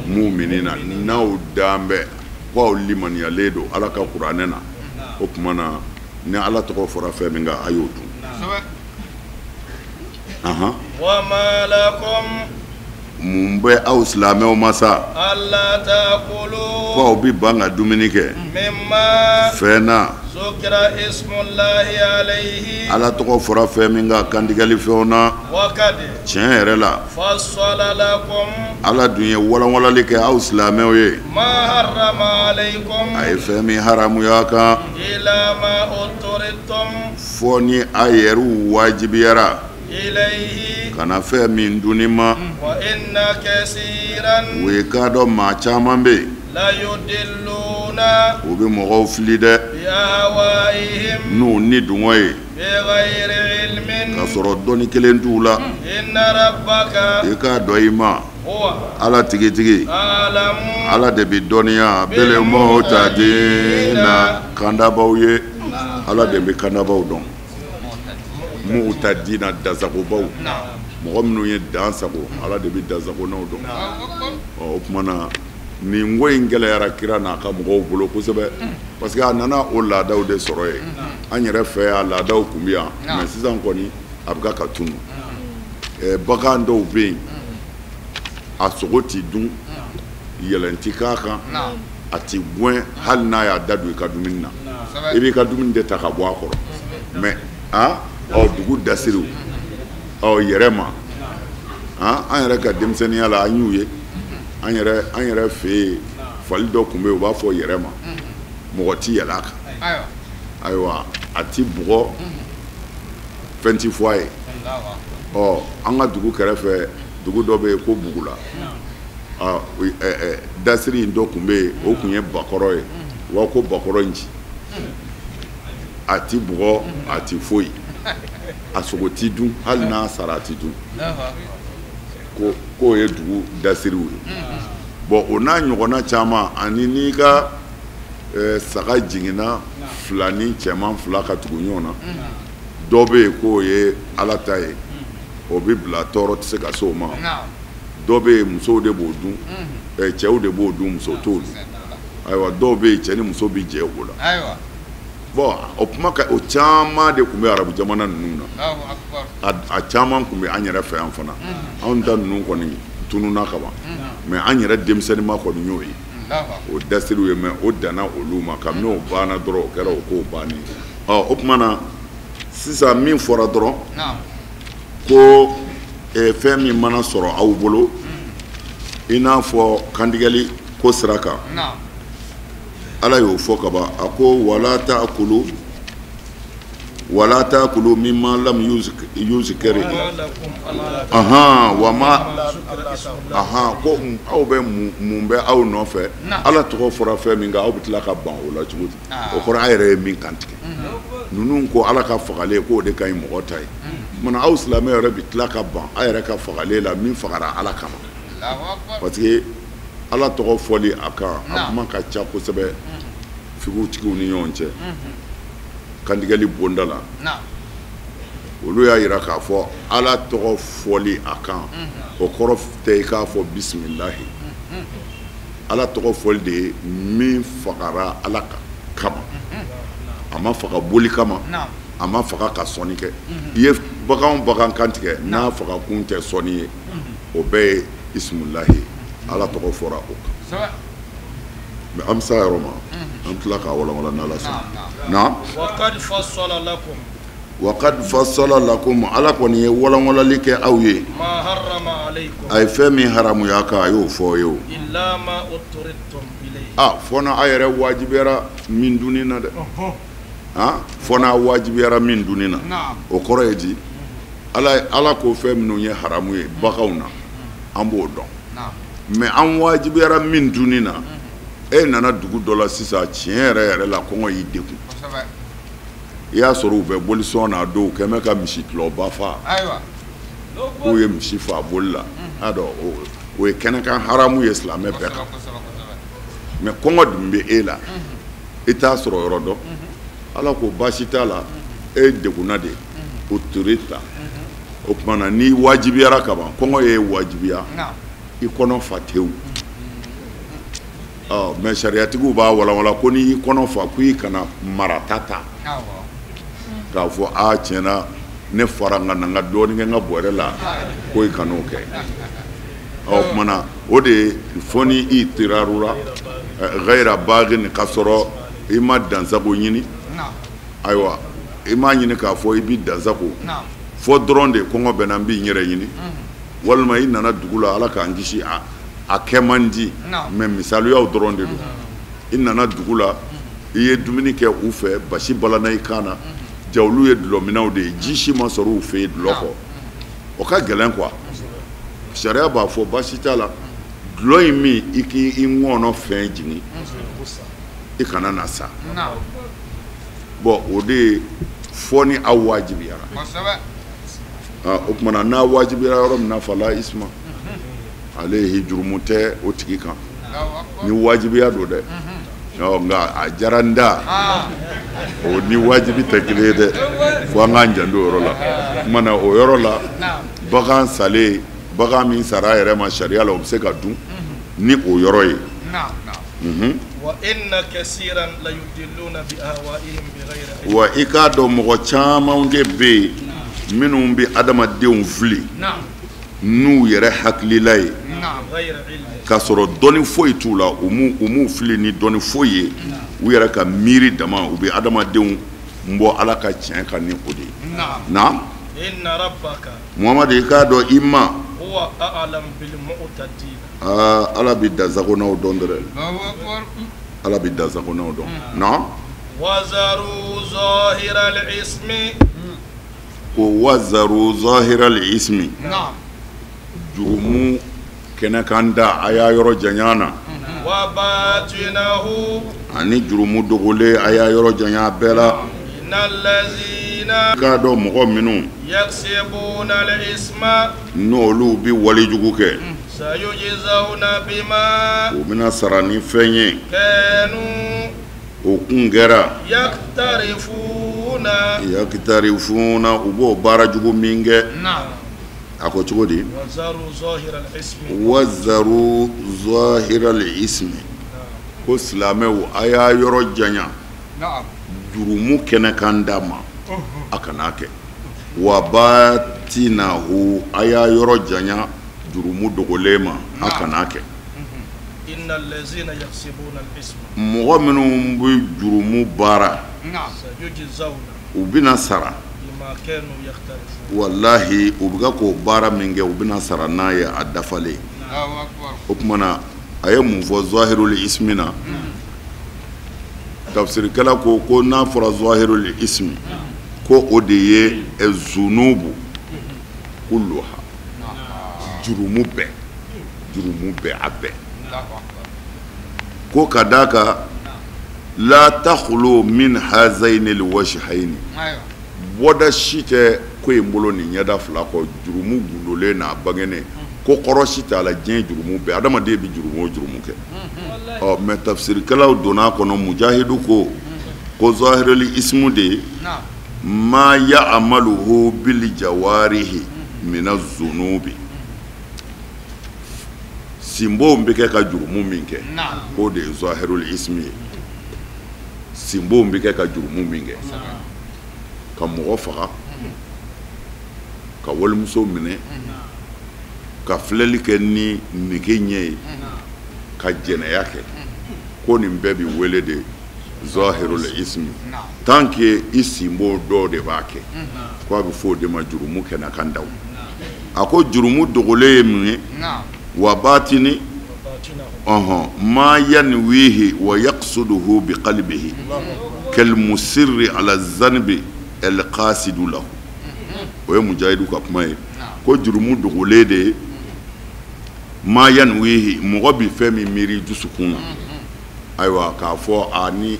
Speaker 1: mu'minina, n'aw dan bɛ ko aw limaniyalen don Ala ka kuranɛ na, o tuma na ni Ala tɔgɔ fɔra fɛn min kan a y'o dun.
Speaker 2: Wa ma lakum
Speaker 1: mun bɛ aw silamɛw ma sa
Speaker 2: alla ta'kulu
Speaker 1: ko aw bɛ ban ka dumuni kɛ
Speaker 2: mimma
Speaker 1: fɛn na
Speaker 2: zukira ismullahi alayhi
Speaker 1: Ala tɔgɔ fɔra fɛn min kan kantigɛli fɛnw na,
Speaker 2: wa kad
Speaker 1: tiɲɛ yɛrɛ la
Speaker 2: fassala lakum
Speaker 1: Ala dun ye walanwalali kɛ aw silamɛw ye,
Speaker 2: ma harrama alaykum
Speaker 1: a ye fɛn min haramuya kan
Speaker 2: ila ma uturitum
Speaker 1: fɔ ni a yɛrɛw wajibiyara
Speaker 2: ilayhi
Speaker 1: kana fɛn min dunni ma.
Speaker 2: Wa inna kasiran
Speaker 1: O ye k'a dɔn maa caman bɛ yen,
Speaker 2: la yudilluna
Speaker 1: u bɛ mɔgɔw fili dɛ
Speaker 2: bi ahwaihim
Speaker 1: n'u ni dungɔ ye
Speaker 2: bi ghayri ilmin
Speaker 1: k'a sɔrɔ dɔnni kelen t'u la.
Speaker 2: Inna rabbaka
Speaker 1: I k'a dɔn i ma
Speaker 2: huwa
Speaker 1: Ala tigitigi
Speaker 2: alamu
Speaker 1: Ala de bɛ dɔnniya bil muhtadina kandabaw ye, Ala de bɛ kandabaw dɔn. Muhtadina dansagobaw, mɔgɔ minnu ye dan sago, Ala de bɛ dansagonaw dɔn. Ɔ o tuma na nin ko in gɛlɛyara kira n'a ka mɔgɔw bolo kosɛbɛ, parce que a nana o laadaw de sɔrɔ yen. An yɛrɛ fɛ yan laadaw tun bɛ yan, mais sisan kɔni a bɛ ka tunu. Bagan dɔw bɛ yen, a sogo ti dun, yɛlɛn ti k'a kan, a ti gɛn hali n'a y'a da don i ka dumuni na, i b'i ka dumuni de ta ka bɔ a kɔrɔ. Mais ɔ dugu dasiriw ɔ yɛrɛ ma, an yɛrɛ ka denmisɛnninya la an y'u ye, an yɛrɛ fɛ yen fali dɔ tun bɛ yen, u b'a fɔ yɛrɛ ma. Mɔgɔ ti yɛlɛ a kan. Ayiwa, a ti bugɔ, fɛn ti fɔ a ye. Ɔ, an ka dugu kɛrɛfɛ dugu dɔ bɛ yen ko Bugula. Dasiri in dɔ tun bɛ yen, o tun ye bakɔrɔ ye. Wa ko bakɔrɔ in ci, a ti bugɔ, a ti foyi, a sogo ti dun, hali n'a sara a ti dun. Ko k'o ye dugu dasiriw ye. Bon, o n'a ɲɔgɔnna caman. Ani n'i ka saga jiginna fila ni cɛman fila ka tugu ɲɔgɔn na, dɔ bɛ yen k'o ye Ala ta ye, o bɛ bila, tɔɔrɔ tɛ se ka se o ma. Dɔ bɛ yen, musow de b'o dun, cɛw de b'o dun, muso t'o dun. Ayiwa, dɔw bɛ yen, cɛ ni muso bɛ jɛ o la. Bon, o kuma ka o caman de tun bɛ arabu jamana ninnu na. A caman tun bɛ an yɛrɛ fɛ yan fana. Anw ta ninnu kɔni tununna ka ban, mais an yɛrɛ denmisɛnninma kɔni y'o ye, o dasiriw ye. Mais o danna olu ma. Kabini o banna dɔrɔn, o kɛra o kow bannen. Ɔ, o tuma na sisan, min fɔra dɔrɔn ko fɛn min mana sɔrɔ aw bolo, i n'a fɔ kantigɛli ko sira kan, Ala y'o fɔ ka ban. A ko wala ta'kulu, wala ta'kulu mimma lam yuzkari, ahan, wa ma, ahan, ko aw bɛ mun bɛ aw nɔfɛ? Ala tɔgɔ fɔra fɛn min kan, aw bɛ tila ka ban o la cogo di? O kɔrɔ, a yɛrɛ ye min kantigɛ. Ninnu ko Ala ka fagalen, k'o de ka ɲi mɔgɔ ta ye. Mana aw silamɛ yɛrɛ bɛ tila ka ban aw yɛrɛ ka fagalen la, min fagara Ala kama, parce que Ala tɔgɔ fɔli a kan, a kuma ka ca kosɛbɛ figutigiw ni ɲɔgɔn cɛ kantigɛli bonda la. Olu y'a yira k'a fɔ Ala tɔgɔ fɔli a kan, o kɔrɔ tɛ i k'a fɔ bisimilahi. Ala tɔgɔ fɔli de ye min fagara Ala kama. A ma faga boli kama, a ma faga ka sɔnni kɛ. I ye bagan o bagan kantigɛ, n'a faga kun tɛ sɔnni ye, o bɛɛ ye isimilahi, Ala tɔgɔ fɔra o kan. Mais an bɛ se a yɔrɔ ma, an tila k'a walawala n'Ala sɔnna. Naam. Waqad fassala lakum, Ala kɔni ye walanwalali kɛ aw ye. A ye fɛn min haramuya kan, a y'o fɔ ye o. A fɔ n'a yɛrɛ wajibiyara min dunni na dɛ, han, fɔ n'a wajibiyara min dunni na. O kɔrɔ ye di? Ala ko fɛn minnu ye haramu ye baganw na, an b'o dɔn. Mais an wajibiyara min dunni na, e nana dugu dɔ la sisan, tiɲɛ yɛrɛ yɛrɛ la, kɔngɔ y'i degun. I y'a sɔrɔ u bɛ bolisɔn na, dɔw kɛn bɛ ka misi tulɔba fa, k'u ye misi fa boli la. A dɔn, o ye kɛnɛkan haramu ye silamɛ bɛɛ kan. Mais kɔngɔ dun bɛ e la, i t'a sɔrɔ yɔrɔ dɔn. Ala ko baasi t'a la, e degunna de o tere ta. O tuma na, n'i wajibiyara ka ban, kɔngɔ ye wajibiya, i kɔnɔ fa tewu. Ɔ, mais sariyatigiw b'a walawala ko n'i y'i kɔnɔ fa, ko i kana marata ta k'a fɔ a tiɲɛna, ne fara n ka na n ka dɔɔnin kɛ n ka bɔrɛ la, ko i kan'o kɛ. Ɔ, o tuma na, o de ye fɔ ni i tirarura ghayra bagin, ka sɔrɔ i ma dansago ɲini. Ayiwa, i m'a ɲini k'a fɔ i b'i dansago fɔ dɔrɔn de, kɔngɔ bɛ na, n b'i yɛrɛ ɲini. Walima i nana dugu la, Ala k'an kisi, a kɛ man di, mais misaliyaw dɔrɔn de don. I nana dugu la, i ye dumuni kɛ u fɛ, basi balana i kan na, ja olu ye dulɔminɛw de ye, ji si ma sɔrɔ u fɛ yen dulɔ kɔ, o ka gɛlɛn quoi. Sariya b'a fɔ baasi t'a la, dulɔ in min, i k'i ŋɔnɔ fɛn jigin, i kana na sa. Bon, o de ye fɔ ni aw wajibiyara. O tuma na, n'a wajibiyara yɔrɔ min na, fala isma alayhi, jurumu tɛ o tigi kan ni wajibiya don dɛ. Nka a diyara n da, o ni wajibi tɛ kelen ye dɛ. Fo an k'an janto o yɔrɔ la. Tuma na, o yɔrɔ la, bagan salen, bagan min sara a yɛrɛ ma sariya la, o bɛ se ka dun ni o yɔrɔ ye. Wa i k'a dɔn, mɔgɔ caman de bɛ yen minnu bɛ adamadenw fili n'u yɛrɛ hakilila ye, k'a sɔrɔ dɔnni foyi t'u la. U m'u fili ni dɔnni foyi ye, u yɛrɛ ka miiri dama, u bɛ adamadenw bɔ Ala ka tiɲɛ kan ni o de ye. Naam. Muhamadu, i k'a dɔn i ma, Ala bɛ dansagonaw dɔn dɛ. Ala bɛ dansagonnaw dɔn. Naam.
Speaker 2: Wazaru zahiral ismi.
Speaker 1: Ko wazaru zahiral ismi.
Speaker 3: Naam.
Speaker 1: Jurumu kɛnɛkan da a y'a yɔrɔ janya na.
Speaker 2: Wa batinahu.
Speaker 1: Ani jurumu dogolen a y'a yɔrɔ janya bɛɛ la.
Speaker 2: Innal lazina.
Speaker 1: K'a dɔn mɔgɔ minnu.
Speaker 2: Yaksibuna al-isma.
Speaker 1: N'olu bɛ walejugu kɛ.
Speaker 2: Sayujizawna bima.
Speaker 1: U bɛna sara ni fɛn ye.
Speaker 2: Kanu.
Speaker 1: O kun kɛra.
Speaker 2: Yakitarifuna.
Speaker 1: Yakitarifuna u b'o baara jugu min kɛ.
Speaker 3: Naam.
Speaker 1: A ko cogo di?
Speaker 2: Wazaru zahiral ismi.
Speaker 1: Wazaru zahiral ismi. Ko silamɛw a y'a yɔrɔ janya.
Speaker 3: Naam.
Speaker 1: Jurumu kɛnɛkan da ma. A kana kɛ. Wa batinahu a y'a yɔrɔ janya jurumu dogolen ma a kana kɛ.
Speaker 2: Innal lazina yaksibuna al-isma.
Speaker 1: Mɔgɔ minnu bɛ jurumu baara.
Speaker 3: Naam.
Speaker 2: Sayujizawna.
Speaker 1: U bɛna sara.
Speaker 2: Bima kanu yaktarifun.
Speaker 1: Walahi u bɛ ka k'o baara min kɛ u bɛna sara n'a ye a dafalen.
Speaker 3: Allahu akbar.
Speaker 1: O tuma na a ye mun fɔ zahirul ismi na? Tafsirikɛla ko ko n'a fɔra zahirul ismi ko o de ye zunubu kulluha. Jurumu bɛɛ. Jurumu bɛɛ a bɛɛ.
Speaker 3: Allahu akbar.
Speaker 1: Ko ka d'a kan la takhlu min hazaini alwajhaini.
Speaker 3: Ayiwa.
Speaker 1: Bɔda si tɛ ko in bolo nin ɲɛda fila kɔ jurumu gundolen n'a bangenen ko kɔrɔ si t'a la diɲɛ jurumu bɛɛ adamaden bɛ jurumu o jurumu kɛ. Ɔ mɛ tafsirikɛlaw donna a kɔnɔ mujahidu ko ko zahirul ismu de ye
Speaker 3: Naam.
Speaker 1: ma ya'maluhu bil jawarihi mina zunubi. Sinbow bɛ kɛ ka jurumu min kɛ
Speaker 3: Naam.
Speaker 1: k'o de ye zahirul ismi ye. Sinbow bɛ kɛ ka jurumu min kɛ ka mɔgɔ faga ka walimuso minɛ ka filɛli kɛ ni nege ɲɛ ye ka jɛnɛya kɛ ko nin bɛɛ bɛ wele de zahirul ismi.
Speaker 3: Naam.
Speaker 1: Tant que i sinbo dɔw de b'a kɛ ko a bɛ fɔ o de ma jurumu kɛnɛ kan daw. A ko jurumu dogolen ye mun ye?
Speaker 3: Naam.
Speaker 1: Wa batini
Speaker 2: Wa batinahu.
Speaker 1: ɔhɔn ma yanwihi wa yaqsuduhu bi qalbihi kal musirri ala zanbi al qasidu lahu. O ye mujahidu ka kuma ye. Ko jurumu dogolen de ye ma yanwihi mɔgɔ bi fɛn min miiri dusukun na. Ayiwa k'a fɔ a ni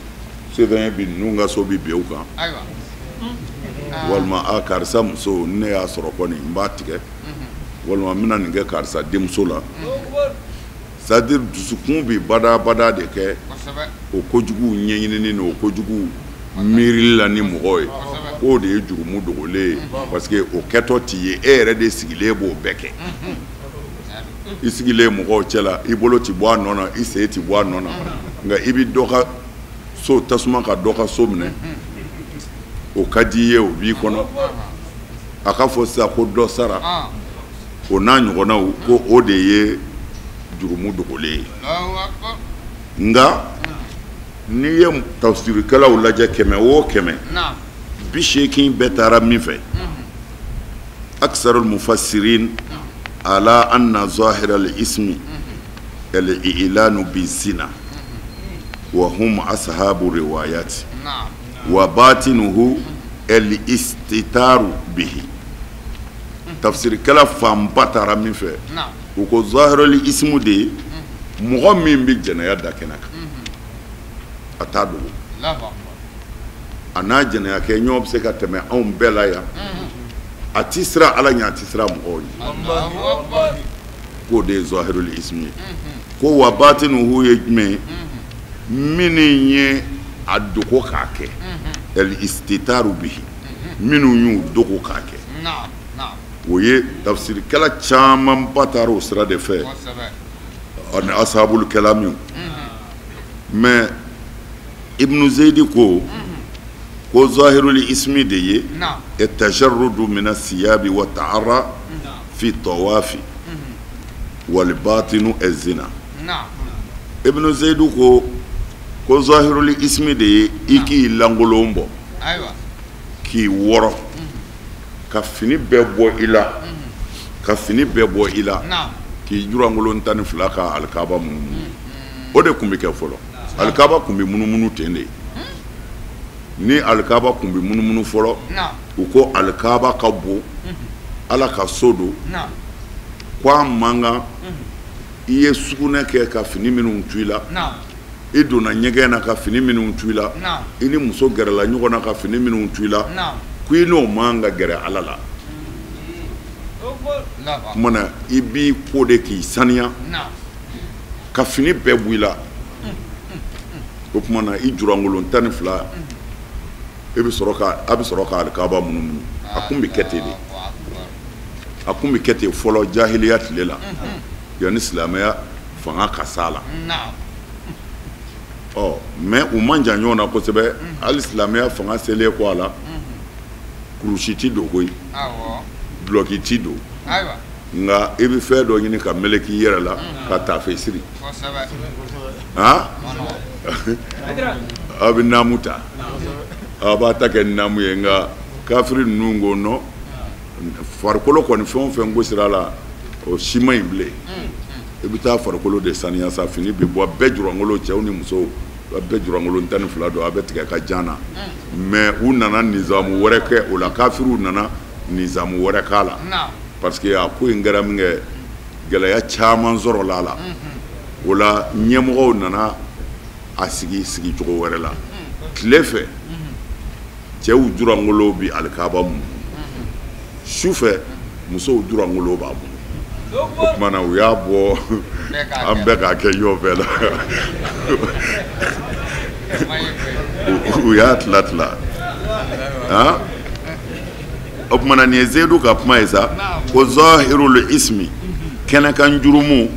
Speaker 1: sɛbɛn bi ninnu ka so bi bin u kan.
Speaker 3: Ayiwa.
Speaker 1: Walima a karisa muso ne y'a sɔrɔ kɔni n b'a tigɛ. Walima n bɛna nin kɛ karisa denmuso la. C'est à dire dusukun bi badabada de kɛ
Speaker 3: Kosɛbɛ.
Speaker 1: o kojugu ɲɛɲinini ni o kojugu miirili la ni mɔgɔ ye. K'o de ye jurumu dogolen ye parce que o kɛtɔ t'i ye e yɛrɛ de sigilen b'o bɛɛ kɛ. I sigilen mɔgɔw cɛ la i bolo ti bɔ a nɔ na i sen ti bɔ a nɔ na nka i bɛ dɔ ka so tasuma ka dɔ ka so minɛ o ka di i ye o b'i kɔnɔ a ka fɔ sisan ko dɔ sara
Speaker 3: Ah.
Speaker 1: o n'a ɲɔgɔnnaw ko o de ye jurumu dogolen ye.
Speaker 3: Allahu akbar.
Speaker 1: Nka n'i ye tafsirikɛlaw lajɛ 100 o 100
Speaker 3: Naam.
Speaker 1: 80 bɛɛ taara min fɛ. Aksarul mufassirin ala anna zahira al-ismi al-i'lanu bi-zina wa hum ashabu riwayat
Speaker 3: Naam.
Speaker 1: wa batinuhu al-istitaru bihi. Tafsirikɛla fanba taara min fɛ
Speaker 3: Naam.
Speaker 1: u ko zahirul ismu de ye mɔgɔ min bɛ jɛnɛya da kɛnɛ kan a t'a dogo.
Speaker 3: Allahu akbar.
Speaker 1: A n'a jɛnɛya kɛ ɲɔgɔn bɛ se ka tɛmɛ anw bɛɛ la yan. A ti siran Ala ɲɛ a ti siran mɔgɔw ɲɛ.
Speaker 3: Allahu akbar.
Speaker 1: K'o de ye zahirul ismi ye. Ko wa batinuhu ye jumɛn ye? Minnu ye a dogo k'a kɛ. El istitaru bihi. Minnu y'u dogo k'a kɛ.
Speaker 3: Naam. Naam.
Speaker 1: O ye tafsirikɛla camanba taara o sira de fɛ.
Speaker 3: Kosɛbɛ.
Speaker 1: Ani ashabul kalamiw. Mais Ibn Zeydi ko ko zahirul ismi de ye
Speaker 3: Naam.
Speaker 1: tajarrudu min asiyabi wa ta'arra fi tawafi wal batinu az-zina.
Speaker 3: Naam.
Speaker 1: Ibn Zeydi ko ko zahirul ismi de ye i k'i lankolon bɔ
Speaker 3: Ayiwa.
Speaker 1: k'i wɔrɔ ka fini bɛɛ bɔ i la ka fini bɛɛ bɔ i la
Speaker 3: Naam.
Speaker 1: k'i jurankolon 12 ka alikaba munumunu. O de tun bɛ kɛ fɔlɔ. Alikaba tun bɛ munumunu ten de. Ni alikaba tun bɛ munumunu fɔlɔ, u ko alikaba ka bon, Ala ka so don, ko a man kan i ye sugunɛ kɛ ka fini minnu to i la, i donna ɲɛgɛn na ka fini minnu to i la, i ni muso gɛrɛla ɲɔgɔn na ka fini minnu to i la, ko i n'o man ka gɛrɛ Ala la. Tuma na i b'i ko de k'i saniya ka fini bɛɛ bɔ i la. O tuma na i jurankolon 12 e bɛ sɔrɔ ka a bɛ sɔrɔ ka alikaba munumunu. A kun bɛ kɛ ten de, a kun bɛ kɛ ten fɔlɔ jahiliya tile la, yanni silamɛya fanga ka s'a la. Ɔ mais u man jan ɲɔgɔn na kosɛbɛ. Hali silamɛya fanga selen kɔ a la, kurusi ti don koyi, dulɔki ti don, nka i bɛ fɛn dɔ ɲini ka meleke i yɛrɛ la ka taafe siri. Han, aw bɛ naamu ta, aw b'a ta kɛ naamu ye. Nka kafiri ninnu ko non, farikolo kɔni fɛn o fɛn gosira la, o si man ɲi bilen. I bɛ taa farikolo de saniya sa, fini bɛ bɔ, bɛɛ jurankolon, cɛw ni musow bɛɛ jurankolon 12 don, a bɛ tigɛ ka jan na. Mais u nana nizamu wɛrɛ kɛ o la, kafiriw nana nizamu wɛrɛ k'a la, parce que a ko in kɛra min kɛ, gɛlɛya caman sɔrɔla a la. O la ɲɛmɔgɔw nana a sigi sigicogo wɛrɛ la. Tile fɛ cɛw jurankolon bi alikaba mun, su fɛ musow jurankolon b'a mun. O tuma na u y'a bɔ an bɛɛ k'a kɛ ɲɔgɔn fɛ la, u y'a tila tila. Han, o tuma na nin ye Zeyidu ka kuma ye sa, ko zahirul ismi, kɛnɛkan jurumu,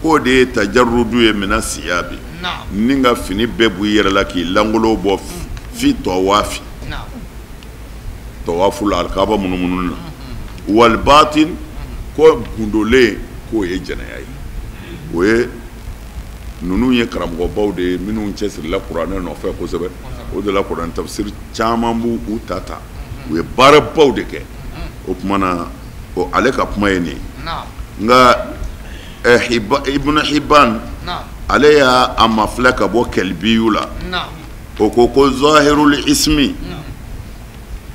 Speaker 1: k'o de ye tajarudu ye mina siyabi, ni ka fini bɛɛ bɔ i yɛrɛ la k'i lankolon bɔ fi tɔwafi, tɔwafu la alikaba munumunu na. Wal batin, ko gundolen, k'o ye jɛnɛya ye. O ye ninnu ye karamɔgɔbaw de ye minnu cɛsirila kuranɛ nɔfɛ kosɛbɛ. O de la kuranɛ tafsiri caman b'u ta ta, u ye baarabaw de kɛ. O tuma na o ale ka kuma ye nin ye. Nka Ibn Hibban ale y'a a mafilɛ ka bɔ kɛlibiyu la, o ko ko zahirul ismi,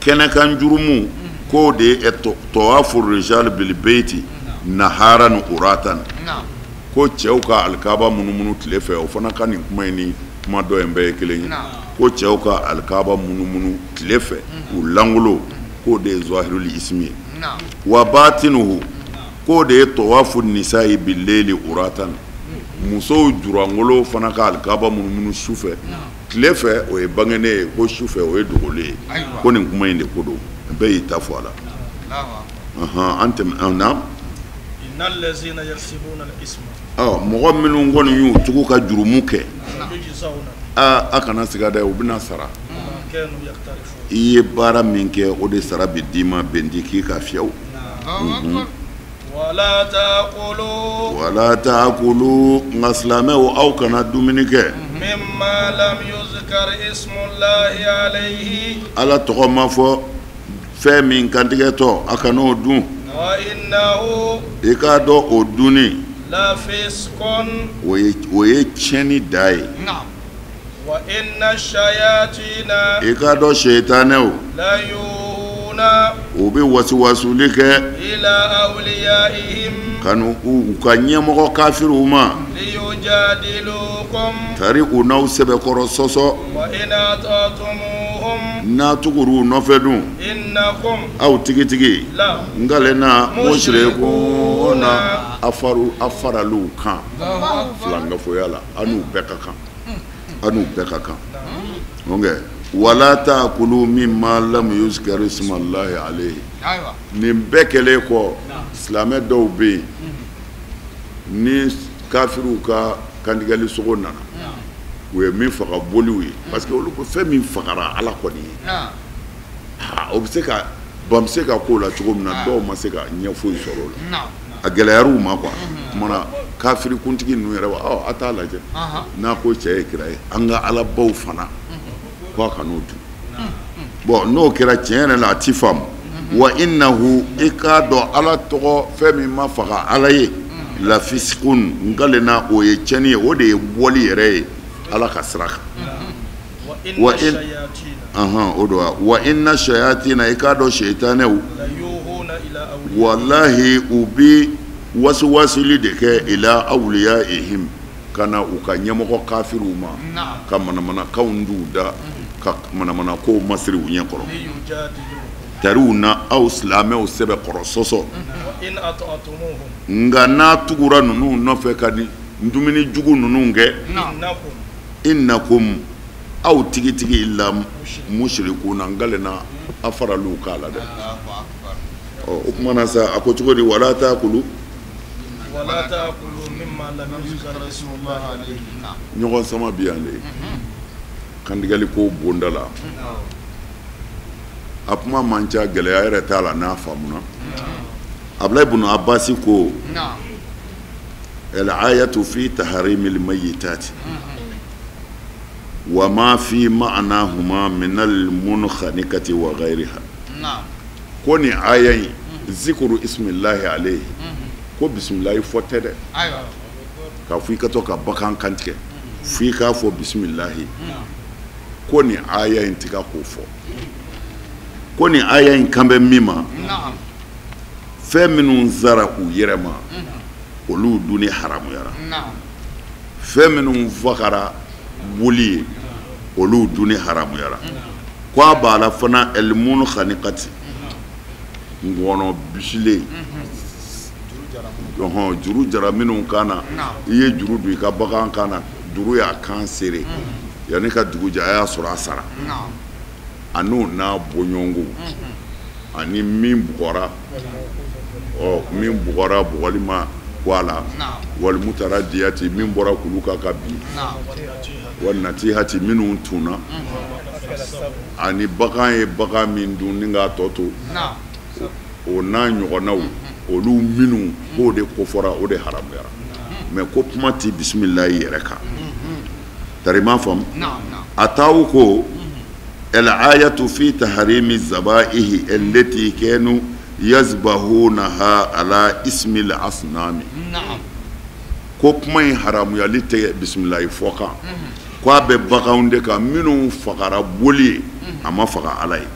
Speaker 1: kɛnɛkan jurumu, k'o de ye tawafu rijal bil beyti naharan uratan, ko cɛw ka alikaba munumunu tile fɛ. O fana ka nin kuma in ni kuma dɔ in bɛɛ ye kelen ye, ko cɛw ka alikaba munumunu tile fɛ u lankolon, k'o de ye zahirul ismi ye. Wa batinuhu, k'o de ye tawafu nisa'i bil-layli uratan, musow jurangolo fana ka alikaba munumunu su fɛ. Tile fɛ o ye bangenen ye, ko su fɛ o ye dogolen ye. Ko nin kuma in de ko don, bɛɛ y'i ta fɔ a la. An tɛmɛ an na. Mɔgɔ minnu kɔni y'u tugu ka jurumu kɛ, a kana siga dɛ, u bɛna sara. I ye baara min kɛ, o de sara bɛ d'i ma, bɛn k'i ka fiyewu. Wala taakulu, nka silamɛw aw kana dumuni kɛ Ala tɔgɔ ma fɔ fɛn min kantigɛtɔ, a kan'o dun. I k'a dɔn o dunni o ye tiɲɛni da ye. I k'a dɔn setanɛw u bɛ wasuwasuli kɛ ka u ka ɲɛmɔgɔ kafiriw ma, tari u n'aw sɛbɛkɔrɔ sɔsɔ, n'a tugur'u nɔfɛ dun, aw tigitigi nkalen na mushrikuna, a faral'u kan filankafoya la, a n'u bɛɛ ka kan, a n'u bɛɛ ka kan. Donc wala taakulu mimma lam yuzkar ismullahi alayhi. Nin bɛɛ kɛlen kɔ, silamɛ dɔw bɛ yen ni kafiriw ka kantigɛli sogo nana, u ye min faga boliw ye, parce que olu ko fɛn min fagara Ala kɔni ye, o bɛ se ka ban bɛ se ka k'o la cogo min na, dɔw ma se ka ɲɛ foyi sɔrɔ o la, a gɛlɛyar'u ma quoi. Tuma na kafiri kuntigi ninnu yɛrɛ wa, a t'a lajɛ n'a ko cɛ ye kira ye, an ka alabaw fana ko a kan'o dun. Bon n'o kɛra tiɲɛ yɛrɛ la a ti faamu. Wa innahu, i k'a dɔn Ala tɔgɔ fɛn min ma faga Ala ye, la fisikun, nkalen na o ye tiɲɛni ye, o de ye bɔli yɛrɛ ye. Ala ka sira kan. Wa in o don wa inna shayatina i k'a dɔn seitanɛw walahi u bi wasuwasuli de kɛ ila awliyaihim ka na u ka ɲɛmɔgɔ kafiriw ma ka manamanakanw d'u da ka manamanakow masiri u ɲɛ kɔrɔ tariw na aw silamɛw sɛbɛkɔrɔ sɔsɔ nka n'a tugura ninnu nɔfɛ ka nin dumuni jugu ninnu kɛ innakum aw tigitigi la mushrikuna n kalenna a faral'u k'a la dɛ. Ɔ o kuma na sa a ko cogo di wala taakulu ɲɔgɔn sama bi yan de kantigɛli ko bonda la a kuma man ca gɛlɛya yɛrɛ t'a la n'a faamuna. Abulayi bunu Abasi ko al-ayatu fi tahrimil mayyitati wa ma fi ma'nahuma min al-munkhaniqati wa ghayriha. Ko nin aya in zikuru ismillahi alayhi ko bisimilahi fɔ tɛ dɛ k'a fɔ i ka to ka bagan kantigɛ f'i k'a fɔ bisimilahi ko nin aya in ti ka k'o fɔ ko nin aya in kan bɛ min ma fɛn minnu sara u yɛrɛ ma olu dunni haramuyara fɛn minnu fagara boli ye olu dunni haramuyara ko a b'a la fana el-munkhaniqati ngɔnɔ bisilen juru jara minnu kan na i ye juru don i ka bagan kan na juru y'a kan sere yanni ka dugu jɛ a y'a sɔrɔ a sara a n'o n'a bɔɲɔgɔnko ani min bugɔra ɔ min bugɔra bugɔli ma bɔ a la walimutaradiyati min bɔra kulu kan ka bin wa natihati minnu tunna ani bagan ye bagan min dun ni k'a tɔ to o n'a ɲɔgɔnnaw olu minnu k'o de kofɔra o de haramuyara mais ko kuma ti bisimilayi yɛrɛ kan tari m'a faamu a taawu ko al-ayatu fi tahrimi zabaihi allati kanu yazbahunaha ala ismi al-asnami ko kuma in haramuyali tɛ bisimilayi fɔ kan ko a bɛ baganw de kan minnu fagara boli ye a ma faga Ala ye.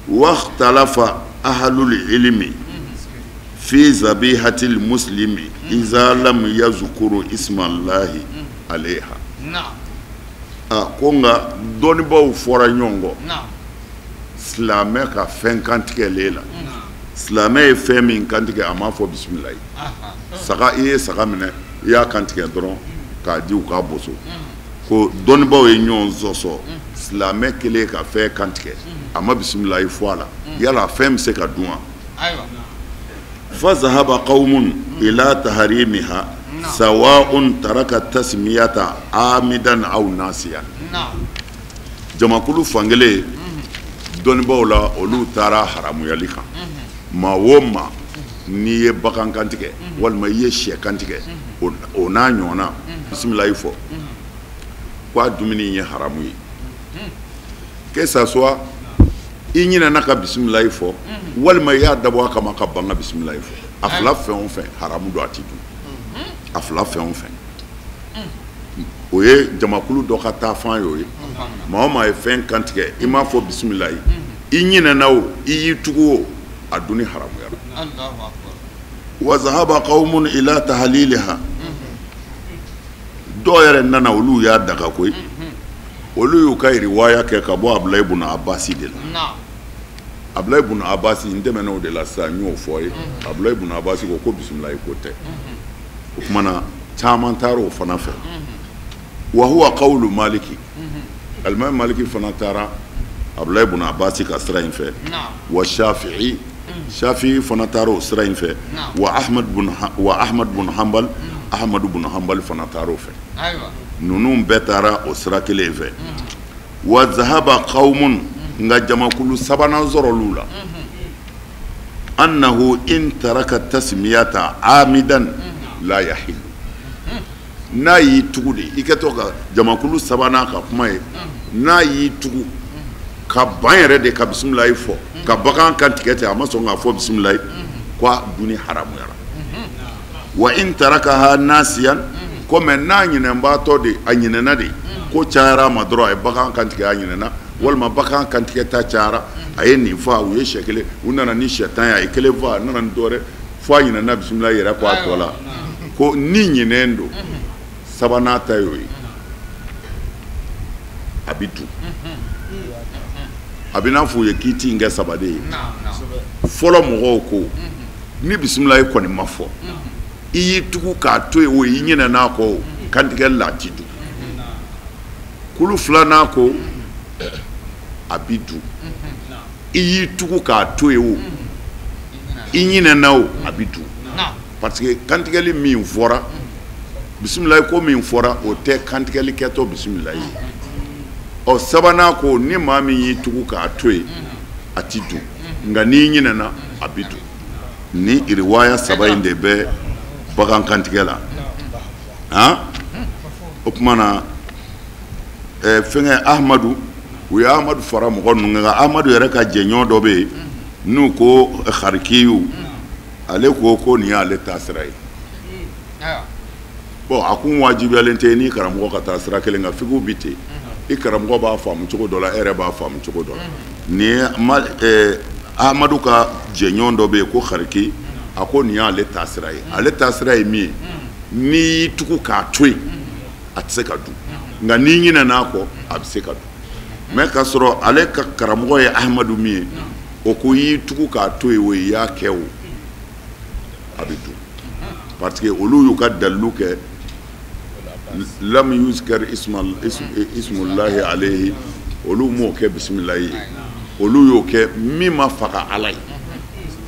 Speaker 1: Wakhtalafa ahlul ilmi fi zabihatil muslimi iza lam yazkuru ismallahi alayha. A ko nka dɔnnibaw fɔra ɲɔgɔn kɔ silamɛ ka fɛn kantigɛlen la silamɛ ye fɛn min kantigɛ a m'a fɔ bisimilayi saga i ye saga minɛ i y'a kantigɛ dɔrɔn k'a di u k'a boso ko dɔnnibaw ye ɲɔgɔn sɔsɔ silamɛ kelen ka fɛn kantigɛ a ma bisimilayi fɔ a la yala fɛn bɛ se ka dun wa. Fa zahaba qawmun ila taharimiha sawa'un taraka tasmiyata amidan aw nasiyan. Jamakulu fankelen dɔnnibaw la olu taara haramuyali kan maa o maa n'i ye bagan kantigɛ walima i ye sɛ kantigɛ o n'a ɲɔgɔnna bisimilayi fɔ k'a dumuni ye haramu ye que ça soit i ɲinɛna ka bisimilayi fɔ walima i y'a dabɔ a kama ka ban ka bisimilayi fɔ a fila fɛn o fɛn haramu don a ti dun a fila fɛn o fɛn o ye jamakulu dɔ ka taafan ye o ye maa o maa ye fɛn kantigɛ i m'a fɔ bisimilayi i ɲinɛna o i y'i tugu o a dunni haramuyara. Wa zahaba qawmun ila tahliliha dɔw yɛrɛ nana olu y'a daga koyi olu y'u ka riwaya kɛ ka bɔ Abulayi bun Abasi de la. Abulayi bun Abasi n tɛmɛna o de la sisan n y'o fɔ ye Abulayi bun Abasi ko ko bisimilayi ko tɛ o kuma na caman taara o fana fɛ. Wa huwa qawlu Maliki alimami Maliki fana taara Abulayi bun Abasi ka sira in fɛ wa Shafi'i Shafi'i fana taara o sira in fɛ wa Ahmad bun Hanbal Ahmadu bun Hanbal fana taara o fɛ ninnu bɛɛ taara o sira kelen in fɛ. Wa zahaba qawmun nka jamakulu sabanan sɔrɔl'u la annahu in taraka tasmiyata amidan la yahillu n'a y'i tugu de i kɛtɔ ka jamakulu sabanan ka kuma ye n'a y'i tugu ka ban yɛrɛ de ka bisimilayi fɔ ka bagan kan tigɛ ten a ma sɔn k'a fɔ bisimilayi k'a dunni haramuyara. Wa in tarakaha nasiyan ko Ko mais n'a ɲinɛnbaatɔ de a ɲinɛna de ko cayara a ma dɔrɔn a ye bagan kantigɛ a ɲinɛna walima bagan kantigɛ ta cayara a ye nin fa u ye sɛ kelen u nana ni sɛ 10 ye a ye kelen fa a nana ni dɔ wɛrɛ fo a ɲinɛna bisimila yɛrɛ kɔ a tɔ la ko ni ɲinɛn don sabanan ta y'o ye a bɛ dun a bɛ n'a fɔ u ye kiiti in kɛ saba de ye fɔlɔ mɔgɔw ko ni bisimilayi kɔni ma fɔ i y'i tugu k'a to yen o i ɲinɛna a kɔ o kantigɛli la a ti dun kulu filanan ko a bi dun i y'i tugu k'a to yen o i ɲinɛna o a bi dun parce que kantigɛli min fɔra bisimilayi ko min fɔra o tɛ kantigɛli kɛtɔ bisimilayi ye ɔ sabanan ko ni maa min y'i tugu k'a to yen a ti dun nka n'i ɲinɛna a bi dun ni iriwaya saba in de bɛ bagan kantigɛ la han o tuma na fɛnkɛ Ahmadu u ye Ahmadu fara mɔgɔ ninnu kan Ahmadu yɛrɛ ka jɛɲɔgɔn dɔ bɛ yen n'u ko Harikiyu ale ko ko nin y'ale taasira ye bon a kun wajibiyalen tɛ n'i karamɔgɔ ka taa sira kelen kan figiw bi ten i karamɔgɔ b'a faamu cogo dɔ la e yɛrɛ b'a faamu cogo dɔ la nin ye Ahmadu ka jɛɲɔgɔn dɔ bɛ yen ko Hariki a ko nin y'ale taasira ye ale taasira ye min ye n'i y'i tugu k'a to yen a tɛ se ka dun nka n'i ɲinɛna a kɔ a bɛ se ka dun mais k'a sɔrɔ ale ka karamɔgɔ ye Ahmadu min ye o ko i y'i tugu k'a to yen o i y'a kɛ o a bɛ dun parce que olu y'u ka dalilu kɛ lam yuzkar ismullahi alayhi olu m'o kɛ bisimilayi ye olu y'o kɛ min ma faga ala ye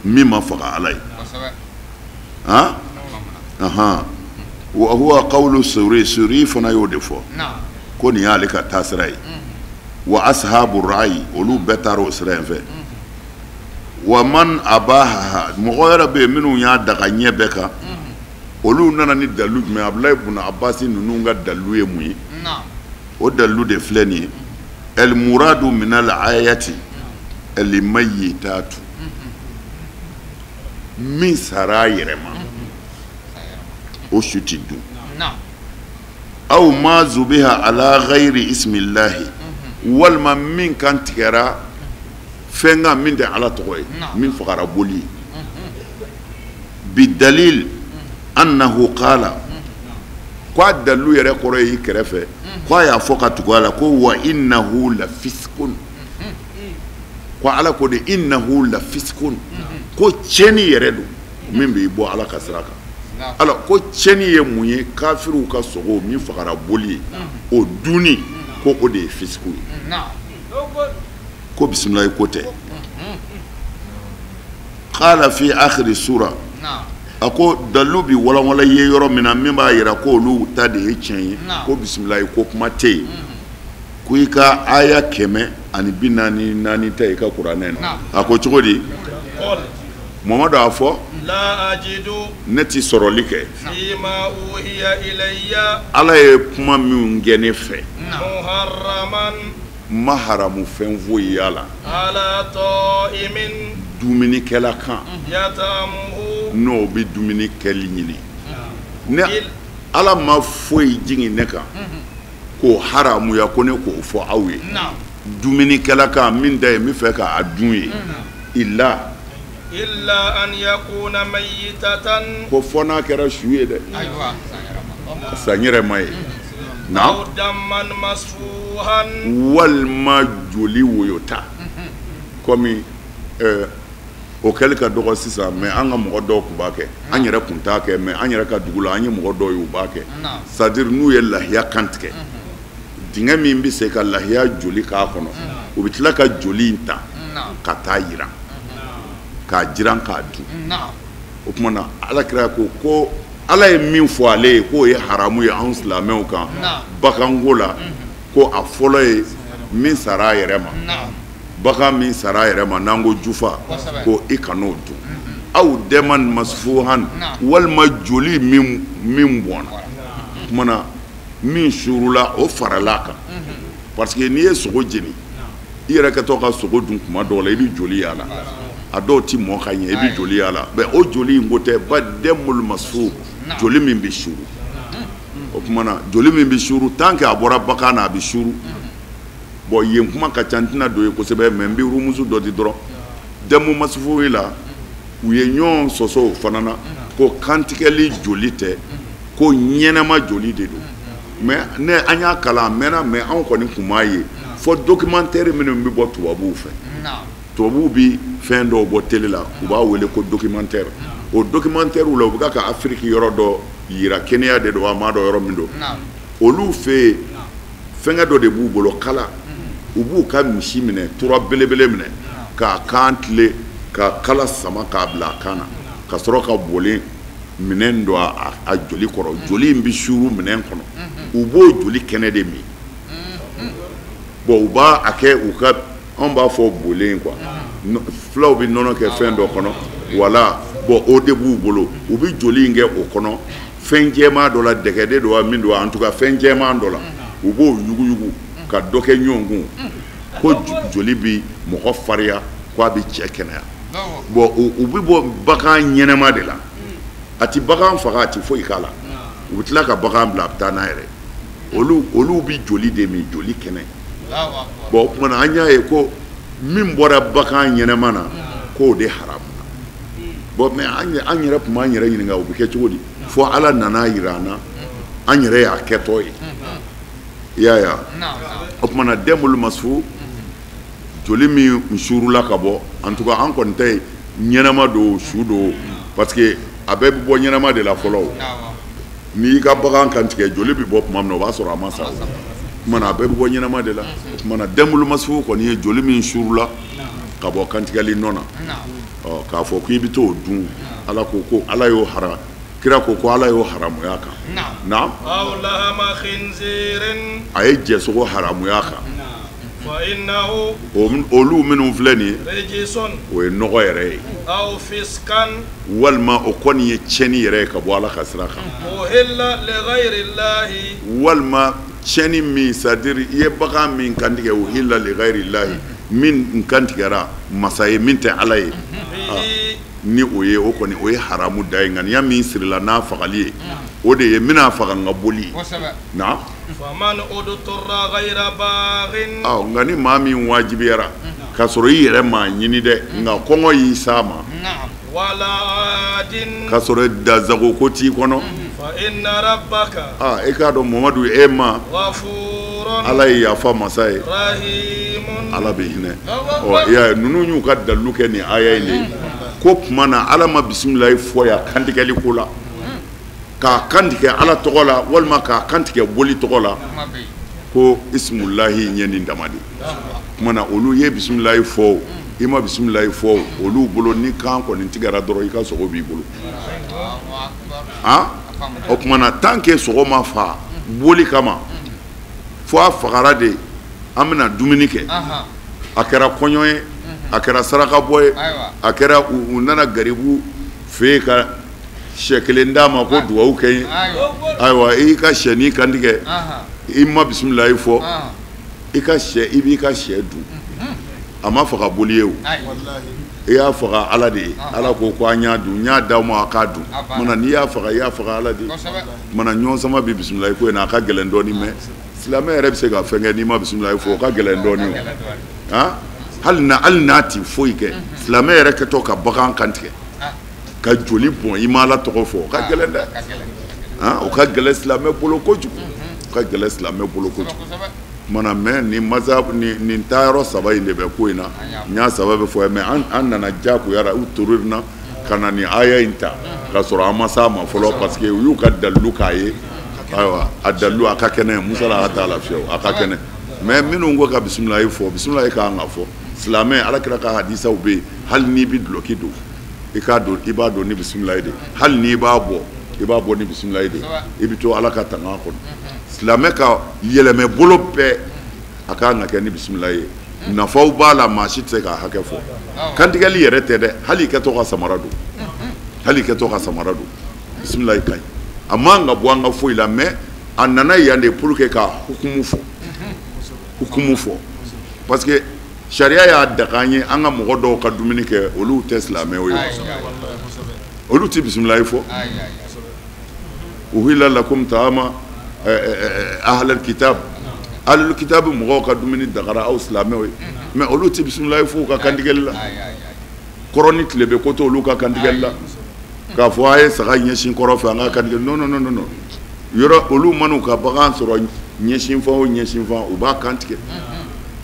Speaker 1: min ma faga ala ye han ahan wa huwa qawlu suri suri fana y'o de fɔ ko nin y'ale ka taasira ye wa ashabu rayi olu bɛɛ taara o sira in fɛ wa man abaha mɔgɔ yɛrɛ bɛ yen minnu y'a daga ɲɛ bɛɛ kan olu nana ni dalilu jumɛn Abulayi bun Abasi ninnu ka dalilu ye mun ye o dalilu de filɛ nin ye el muradu minal ayati el mayitatu min sara a yɛrɛ ma o su ti dun aw ma zubiha ala ghayri ismillahi walima min kan tigɛra fɛn kan min tɛ ala tɔgɔ ye min fagara boli ye bidalil annahu qala ko a dalilu yɛrɛ kɔrɔ y'i kɛrɛfɛ ko a y'a fɔ ka tugu a la ko wa innahu la fiskun ko ala ko de innahu la fiskun ko tiɲɛni yɛrɛ don min b'i bɔ ala ka sira kan ala ko tiɲɛni ye mun ye kafiriw ka sogo min fagara boli ye o dunni ko o de ye fisiku ye ko bisimilayi ko tɛ qala fi akhiri sura a ko dalilu bi walanwalan ye yɔrɔ min na min b'a yira ko olu ta de ye tiɲɛ ye ko bisimilayi ko kuma tɛ yen ko i ka aya 144 ta i ka kuranɛ na a ko cogo di Mamadu a fɔ ne ti sɔrɔli kɛ ala ye kuma minnu kɛ ne fɛ n ma haramu fɛn foyi y'a la dumunikɛla kan n'o bɛ dumuni kɛli ɲini ne ala ma foyi jigin ne kan k'o haramuya ko ne k'o fɔ aw ye dumunikɛla kan min ta ye n bɛ fɛ k'a dun ye illa
Speaker 2: illa an yakuna mayyitatan
Speaker 1: ko fɔ n'a kɛra su ye dɛ san yɛrɛma ye
Speaker 2: aw damman masfuhan
Speaker 1: walima joli woyota komi o kɛli ka dɔgɔ sisan mais an ka mɔgɔ dɔw tun b'a kɛ an yɛrɛ tun t'a kɛ mais an yɛrɛ ka dugu la an ye mɔgɔ dɔw ye u b'a kɛ c'est à dire n'u ye lahiya kan tigɛ dingɛ min bɛ se ka lahiya joli k'a kɔnɔ u bɛ tila ka joli in ta ka taa yiran k'a jiran k'a dun o tuma na ala kira ko ko ala ye min fɔ ale ye k'o ye haramu ye anw silamɛw kan baganko la ko a fɔlɔ ye min sara a yɛrɛ ma bagan min sara a yɛrɛ ma n'an ko jufa ko i kan'o dun aw daman masfuhan walima joli min bɔnna o tuma na min suurula o farala a kan parce que n'i ye sogo jeni i yɛrɛ kɛtɔ ka sogo dun kuma dɔw la i bɛ joli y'a la a dɔw ti mɔ ka ɲɛ i bɛ joli y'a la mais o joli in ko tɛ ba damul masfuh joli min bɛ suuru. O tuma na joli min bɛ suuru, tant que a bɔra bagan na, a bɛ suuru. Bon, yen kuma ka ca, n tɛna don yen kosɛbɛ, mais n bɛ rumusu dɔ di dɔrɔn. Damu masufuhi la, u ye ɲɔgɔn sɔsɔ o fana na, ko kantigɛli joli tɛ, ko ɲɛnɛma joli de don. Mais ne an y'a kalan a mɛnna, mais anw kɔni tun m'a ye fɔ documentaire minnu bɛ bɔ tubabuw fɛ. Tubabuw bi fɛn dɔw bɔ télé la, u b'a wele ko documentaire. O documentaire la, u bɛ ka Afiriki yɔrɔ dɔ yira, Kenya de don, a m'a dɔn yɔrɔ min don. Olu fɛ yen, fɛnkɛ dɔ de b'u bolo, kala. U b'u ka misi minɛ, tura belebele minɛ, k'a kan tile, ka kala sama k'a bila a kan na, ka sɔrɔ ka boli minɛn don a joli kɔrɔ. Joli in bɛ suuru minɛn kɔnɔ, u b'o joli kɛnɛ de min. Bon, u b'a a kɛ u ka, anw b'a fɔ bolen quoi, fulaw bɛ nɔnɔ kɛ fɛn dɔ kɔnɔ, voilà. Bon, o de b'u bolo, u bɛ joli in kɛ o kɔnɔ, fɛn jɛman dɔ la, dɛgɛ de don wa min don, en tout cas fɛn jɛman dɔ la, u b'o yuguyugu ka dɔ kɛ ɲɔgɔn kun, ko joli bi mɔgɔ fariya, ko a bɛ cɛ kɛnɛya. Bon, u bɛ bɔ bagan ɲɛnɛma de la, a ti bagan faga, a ti foyi k'a la, u bɛ tila ka bagan bila, a bɛ taa n'a yɛrɛ. Olu bɛ joli de min, joli kɛnɛ. Bon, o tuma na an y'a ye ko min bɔra bagan ɲɛnɛma na, k'o de haramu na. Bon, mais an yɛrɛ tun b'an yɛrɛ ɲininka o bɛ kɛ cogo di, fo Ala nana yira an na, an yɛrɛ y'a kɛtɔ ye. I y'a ye wa? O tuma na damul masfu, joli min suurula ka bɔ, en tout cas an kɔni ta ye ɲɛnɛma don, su don, parce que a bɛɛ bɛ bɔ ɲɛnɛma de la fɔlɔ. O n'i y'i ka bagan kan tigɛ, joli bɛ bɔ tuma min na, o b'a sɔrɔ a ma sa. O tuma na a bɛɛ bɛ bɔ ɲɛnɛma de la. O tuma na damul masfu kɔni ye joli min suurula ka bɔ kantigɛli nɔ na. Ɔ, k'a fɔ k'i bɛ t'o dun, Ala ko ko Ala y'o hara, kira ko ko Ala y'o haramuya kan. Naam. A ye jɛsogo haramuya kan. Olu minnu filɛ nin ye, o ye nɔgɔ yɛrɛ ye, walima o kɔni ye tiɲɛni yɛrɛ ye ka bɔ Ala ka sira kan, walima tiɲɛni min, c'est à dire i ye bagan min kantigɛ, uhilla li ghayrillahi, min kantigɛra masa ye min tɛ Ala ye, ni o ye, o kɔni o ye haramu da ye. Ŋaniya min sirila n'a fagali ye, o de ye n bɛna faga n ka boli ye. Naam. Nka ni maa min wajibiyara k'a sɔrɔ i yɛrɛ m'a ɲini dɛ, nka kɔngɔ y'i s'a ma, k'a sɔrɔ dasago ko t'i kɔnɔ, e k'a dɔn Mamadu, e ma Ala ye yafa masa ye, Ala bɛ hinɛ. Ɔ, i y'a ye, ninnu y'u ka dalilu kɛ nin aya in de ye, ko tuma na Ala ma bisimilayi fɔ yan kantigɛli ko la, k'a kantigɛ Ala tɔgɔ la walima k'a kantigɛ boli tɔgɔ la, ko ismulahi ɲɛ nin dama de. Tuma na olu ye bisimilayi fɔ o, i ma bisimilayi fɔ o, olu bolo ni kan kɔni tigɛra dɔrɔn, i ka sogo b'i bolo. O tuma na tant que sogo ma fa boli kama, fo a fagara de, an bɛna dumuni kɛ, a kɛra kɔɲɔ ye, a kɛra sarakabɔ ye, a kɛra u nana garibu fɛ yen ka sɛ kelen d'a ma ko duwawu kɛ ye, ayiwa, i ka sɛnin kantigɛ, i ma bisimilayi fɔ, i ka sɛ, i b'i ka sɛ dun, a ma faga boli ye o, i y'a faga Ala de ye. Ala ko ko an y'a dun, n y'a d'aw ma a k'a dun. Mana n'i y'a faga, i y'a faga Ala de ye. Mana ɲɔgɔn sama bi bisimilayi ko in na, a ka gɛlɛn dɔɔnin, mais silamɛ yɛrɛ bɛ se ka fɛn kɛ n'i ma bisimilayi fɔ, o ka gɛlɛn dɔɔnin o. Hali n'a ti foyi kɛ, silamɛ yɛrɛ kɛtɔ ka bagan kantigɛ ka joli bɔn, i ma Ala tɔgɔ fɔ, o ka gɛlɛn dɛ. O ka gɛlɛn silamɛ bolo kojugu, o ka gɛlɛn silamɛ bolo kojugu. Kumana mais nin mazhab nin taayɔrɔ saba in de bɛ ko in na, n y'a saba bɛ fɔ, mais an nana diyagoya u torina ka na nin aya in ta k'a sɔrɔ an ma s'a ma fɔlɔ, parce que u y'u ka dalilu k'a ye. Ayiwa, a dalilu a ka kɛnɛ, Musa a t'a la fiyewu, a ka kɛnɛ. Mais minnu ko ka bisimilayi fɔ, bisimilayi ka kan ka fɔ silamɛ. Ala kira ka hadisaw bɛ yen, hali n'i bɛ dulɔki don, i k'a don, i b'a don ni bisimilayi de, hali n'i b'a bɔ, i b'a bɔ ni bisimilayi de, i bɛ to Ala ka tanga kɔnɔ. Silamɛ ka yɛlɛmɛ bolo bɛɛ a ka kan ka kɛ ni bisimilayi ye. Nafaw b'a la, maa si tɛ se k'a hakɛ fɔ. Kantigɛli yɛrɛ tɛ dɛ, hali i kɛtɔ ka samara don, hali i kɛtɔ ka samara don, bisimilayi ka ɲi. A man ka bɔ an ka foyi la, mais a nana yan de pour que ka hukumu fɔ, hukumu fɔ, parce que sariya y'a daga an ye an ka mɔgɔ dɔw ka dumuni kɛ, olu tɛ silamɛw ye, olu tɛ bisimilayi fɔ. Uhilla lakum taama ahlal kitab ahlul kitab mɔgɔw ka dumuni dagara aw silamɛw ye mais olu tɛ bisimilayi f'u ka kantigɛli la kɔrɔn ni tilebe ko t'olu ka kantigɛli la k'a fɔ a ye saga ɲɛsin kɔrɔn fɛ an ka kantigɛ non non non non yɔrɔ olu man'u ka bagan sɔrɔ ɲɛsin fan o ɲɛsin fan u b'a kantigɛ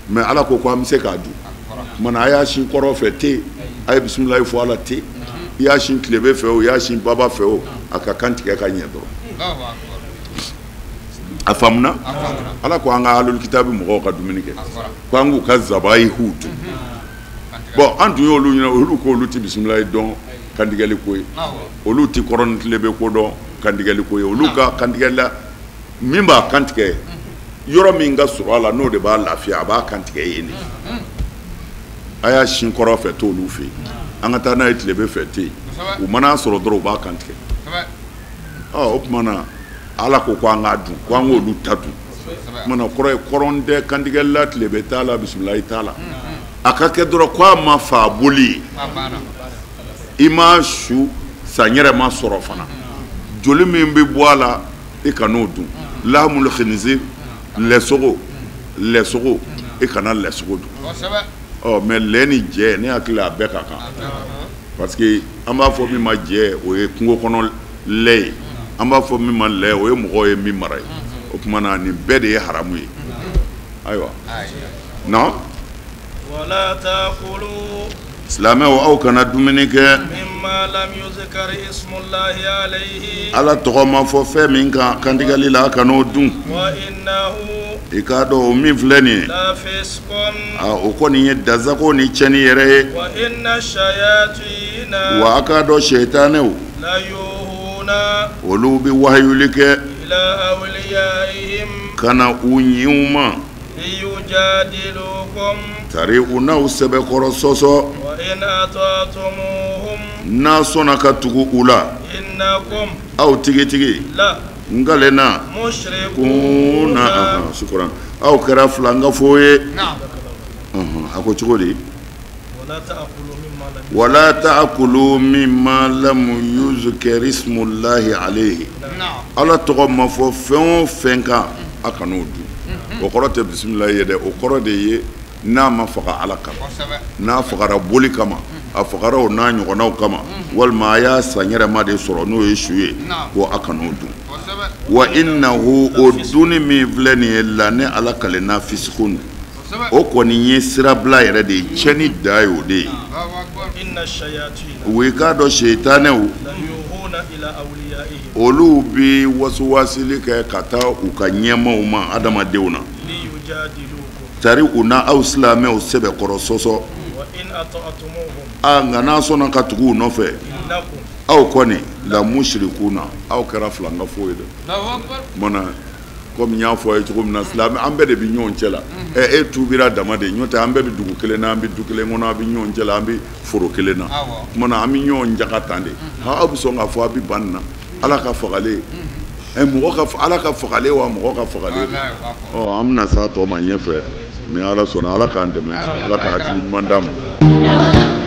Speaker 1: mais ala ko ko an bɛ se k'a dun kumana a y'a sin kɔrɔn fɛ ten a ye bisimilayi fɔ a la ten i y'a sin tilebe fɛ o i y'a sin baba fɛ o a ka kantigɛ ka ɲɛ dɔrɔn a faamuna ala ko an ka ahlul kitabi mɔgɔw ka dumuni kɛ ko an k'u ka zabayihu dun bon an dun y'olu ɲininka olu ko olu tɛ bisimilayi dɔn kantigɛli ko ye olu tɛ kɔrɔn ni tilebe ko dɔn kantigɛli ko ye olu ka kantigɛli la min b'a kantigɛ yɔrɔ min ka surun a la n'o de b'a lafiya a b'a kantigɛ yen de a y'a sin kɔrɔn fɛ t'olu fɛ yen an ka taa n'a ye tilebe fɛ ten u man'a sɔrɔ dɔrɔn u b'a kantigɛ ɔ o tuma na ala ko ko an k'a dun ko an k'olu ta dun kumana kɔrɔ ye kɔrɔn tɛ kantigɛli la tilebe t'a la bisimilayi t'a la a ka kɛ dɔrɔn ko a ma fa boli ye i ma su san yɛrɛ ma sɔrɔ fana joli min bɛ bɔ a la i kan'o dun lahmul khinzir lɛsogo lɛsogo i kana lɛsogo dun ɔ mais lɛ ni jɛ ne hakili la a bɛɛ ka kan parce que an b'a fɔ min ma jɛ o ye kungo kɔnɔ lɛ ye an b'a fɔ min ma lɛ o ye mɔgɔw ye min mara ye o tuma na nin bɛɛ de ye haramu ye ayiwa non
Speaker 2: wala ta'kulu
Speaker 1: silamɛw aw kana dumuni kɛ
Speaker 2: mimma lam yuzkar ismullahi alayhi
Speaker 1: ala tɔgɔ ma fɔ fɛn min kan kantigɛli la a kan'o dun
Speaker 2: wa innahu
Speaker 1: i k'a dɔn o min filɛ nin ye
Speaker 2: la fiskun
Speaker 1: o kɔni ye dansago ni tiɲɛni yɛrɛ ye
Speaker 2: wa inna shayatina
Speaker 1: wa a k'a dɔn sɛtanɛw
Speaker 2: la yuhuna
Speaker 1: olu bɛ wahayuli kɛ
Speaker 2: ila awliyaihim
Speaker 1: ka na u ɲinw ma
Speaker 2: liyujadilukum
Speaker 1: tari u n'aw sɛbɛkɔrɔ sɔsɔ
Speaker 2: wa in ata'tumuhum
Speaker 1: n'a sɔnna ka tugu u la
Speaker 2: innakum
Speaker 1: aw tigitigi
Speaker 2: la
Speaker 1: n kalenna
Speaker 2: mushrikuna
Speaker 1: sukuran aw kɛra filankafo ye a ko cogo di wala ta'kulu mimma lam yuzkar ismullahi alayhi ala tɔgɔ ma fɔ fɛn o fɛn kan a kan'o dun o kɔrɔ tɛ bisimilayi ye dɛ o kɔrɔ de ye n'a ma faga ala kama n'a fagara boli kama a fagara o n'a ɲɔgɔnnaw kama walima a y'a san yɛrɛma de sɔrɔ n'o ye su ye ko a kan'o dun wa innahu o dunni min filɛ nin ye la ne ala kalenna fisikun o kɔni ye sirabila yɛrɛ de ye tiɲɛni da ye o de ye wa i k'a dɔn setanɛw olu bɛ wasuwasili kɛ ka taa u ka ɲɛmaaw ma adamadenw na tari u na aw silamɛw sɛbɛkɔrɔ sɔsɔ a nka n'a sɔnna ka tugu u nɔfɛ aw kɔni la mushrikuna aw kɛra filankafo ye dɛ mana komi n y'a fɔ a ye cogo min na silamɛ an bɛɛ de bɛ ɲɔgɔn cɛ la ɛ e tuubira dama de n'o tɛ an bɛɛ bɛ dugu kelen na an bɛ du kelen kɔnɔ an bɛ ɲɔgɔn cɛ la an bɛ foro kelen na tuma na an bɛ ɲɔgɔn jaga tan de aw bɛ sɔn k'a fɔ a bɛ ban nin na ala ka fagalen ɛ mɔgɔ ka ala ka fagalen wa mɔgɔ ka fagalen ɔ an bɛna s'a tɔ ma ɲɛfɛ ni ala sɔnna ala k'an dɛmɛ ala ka hakili ɲuman d'an ma.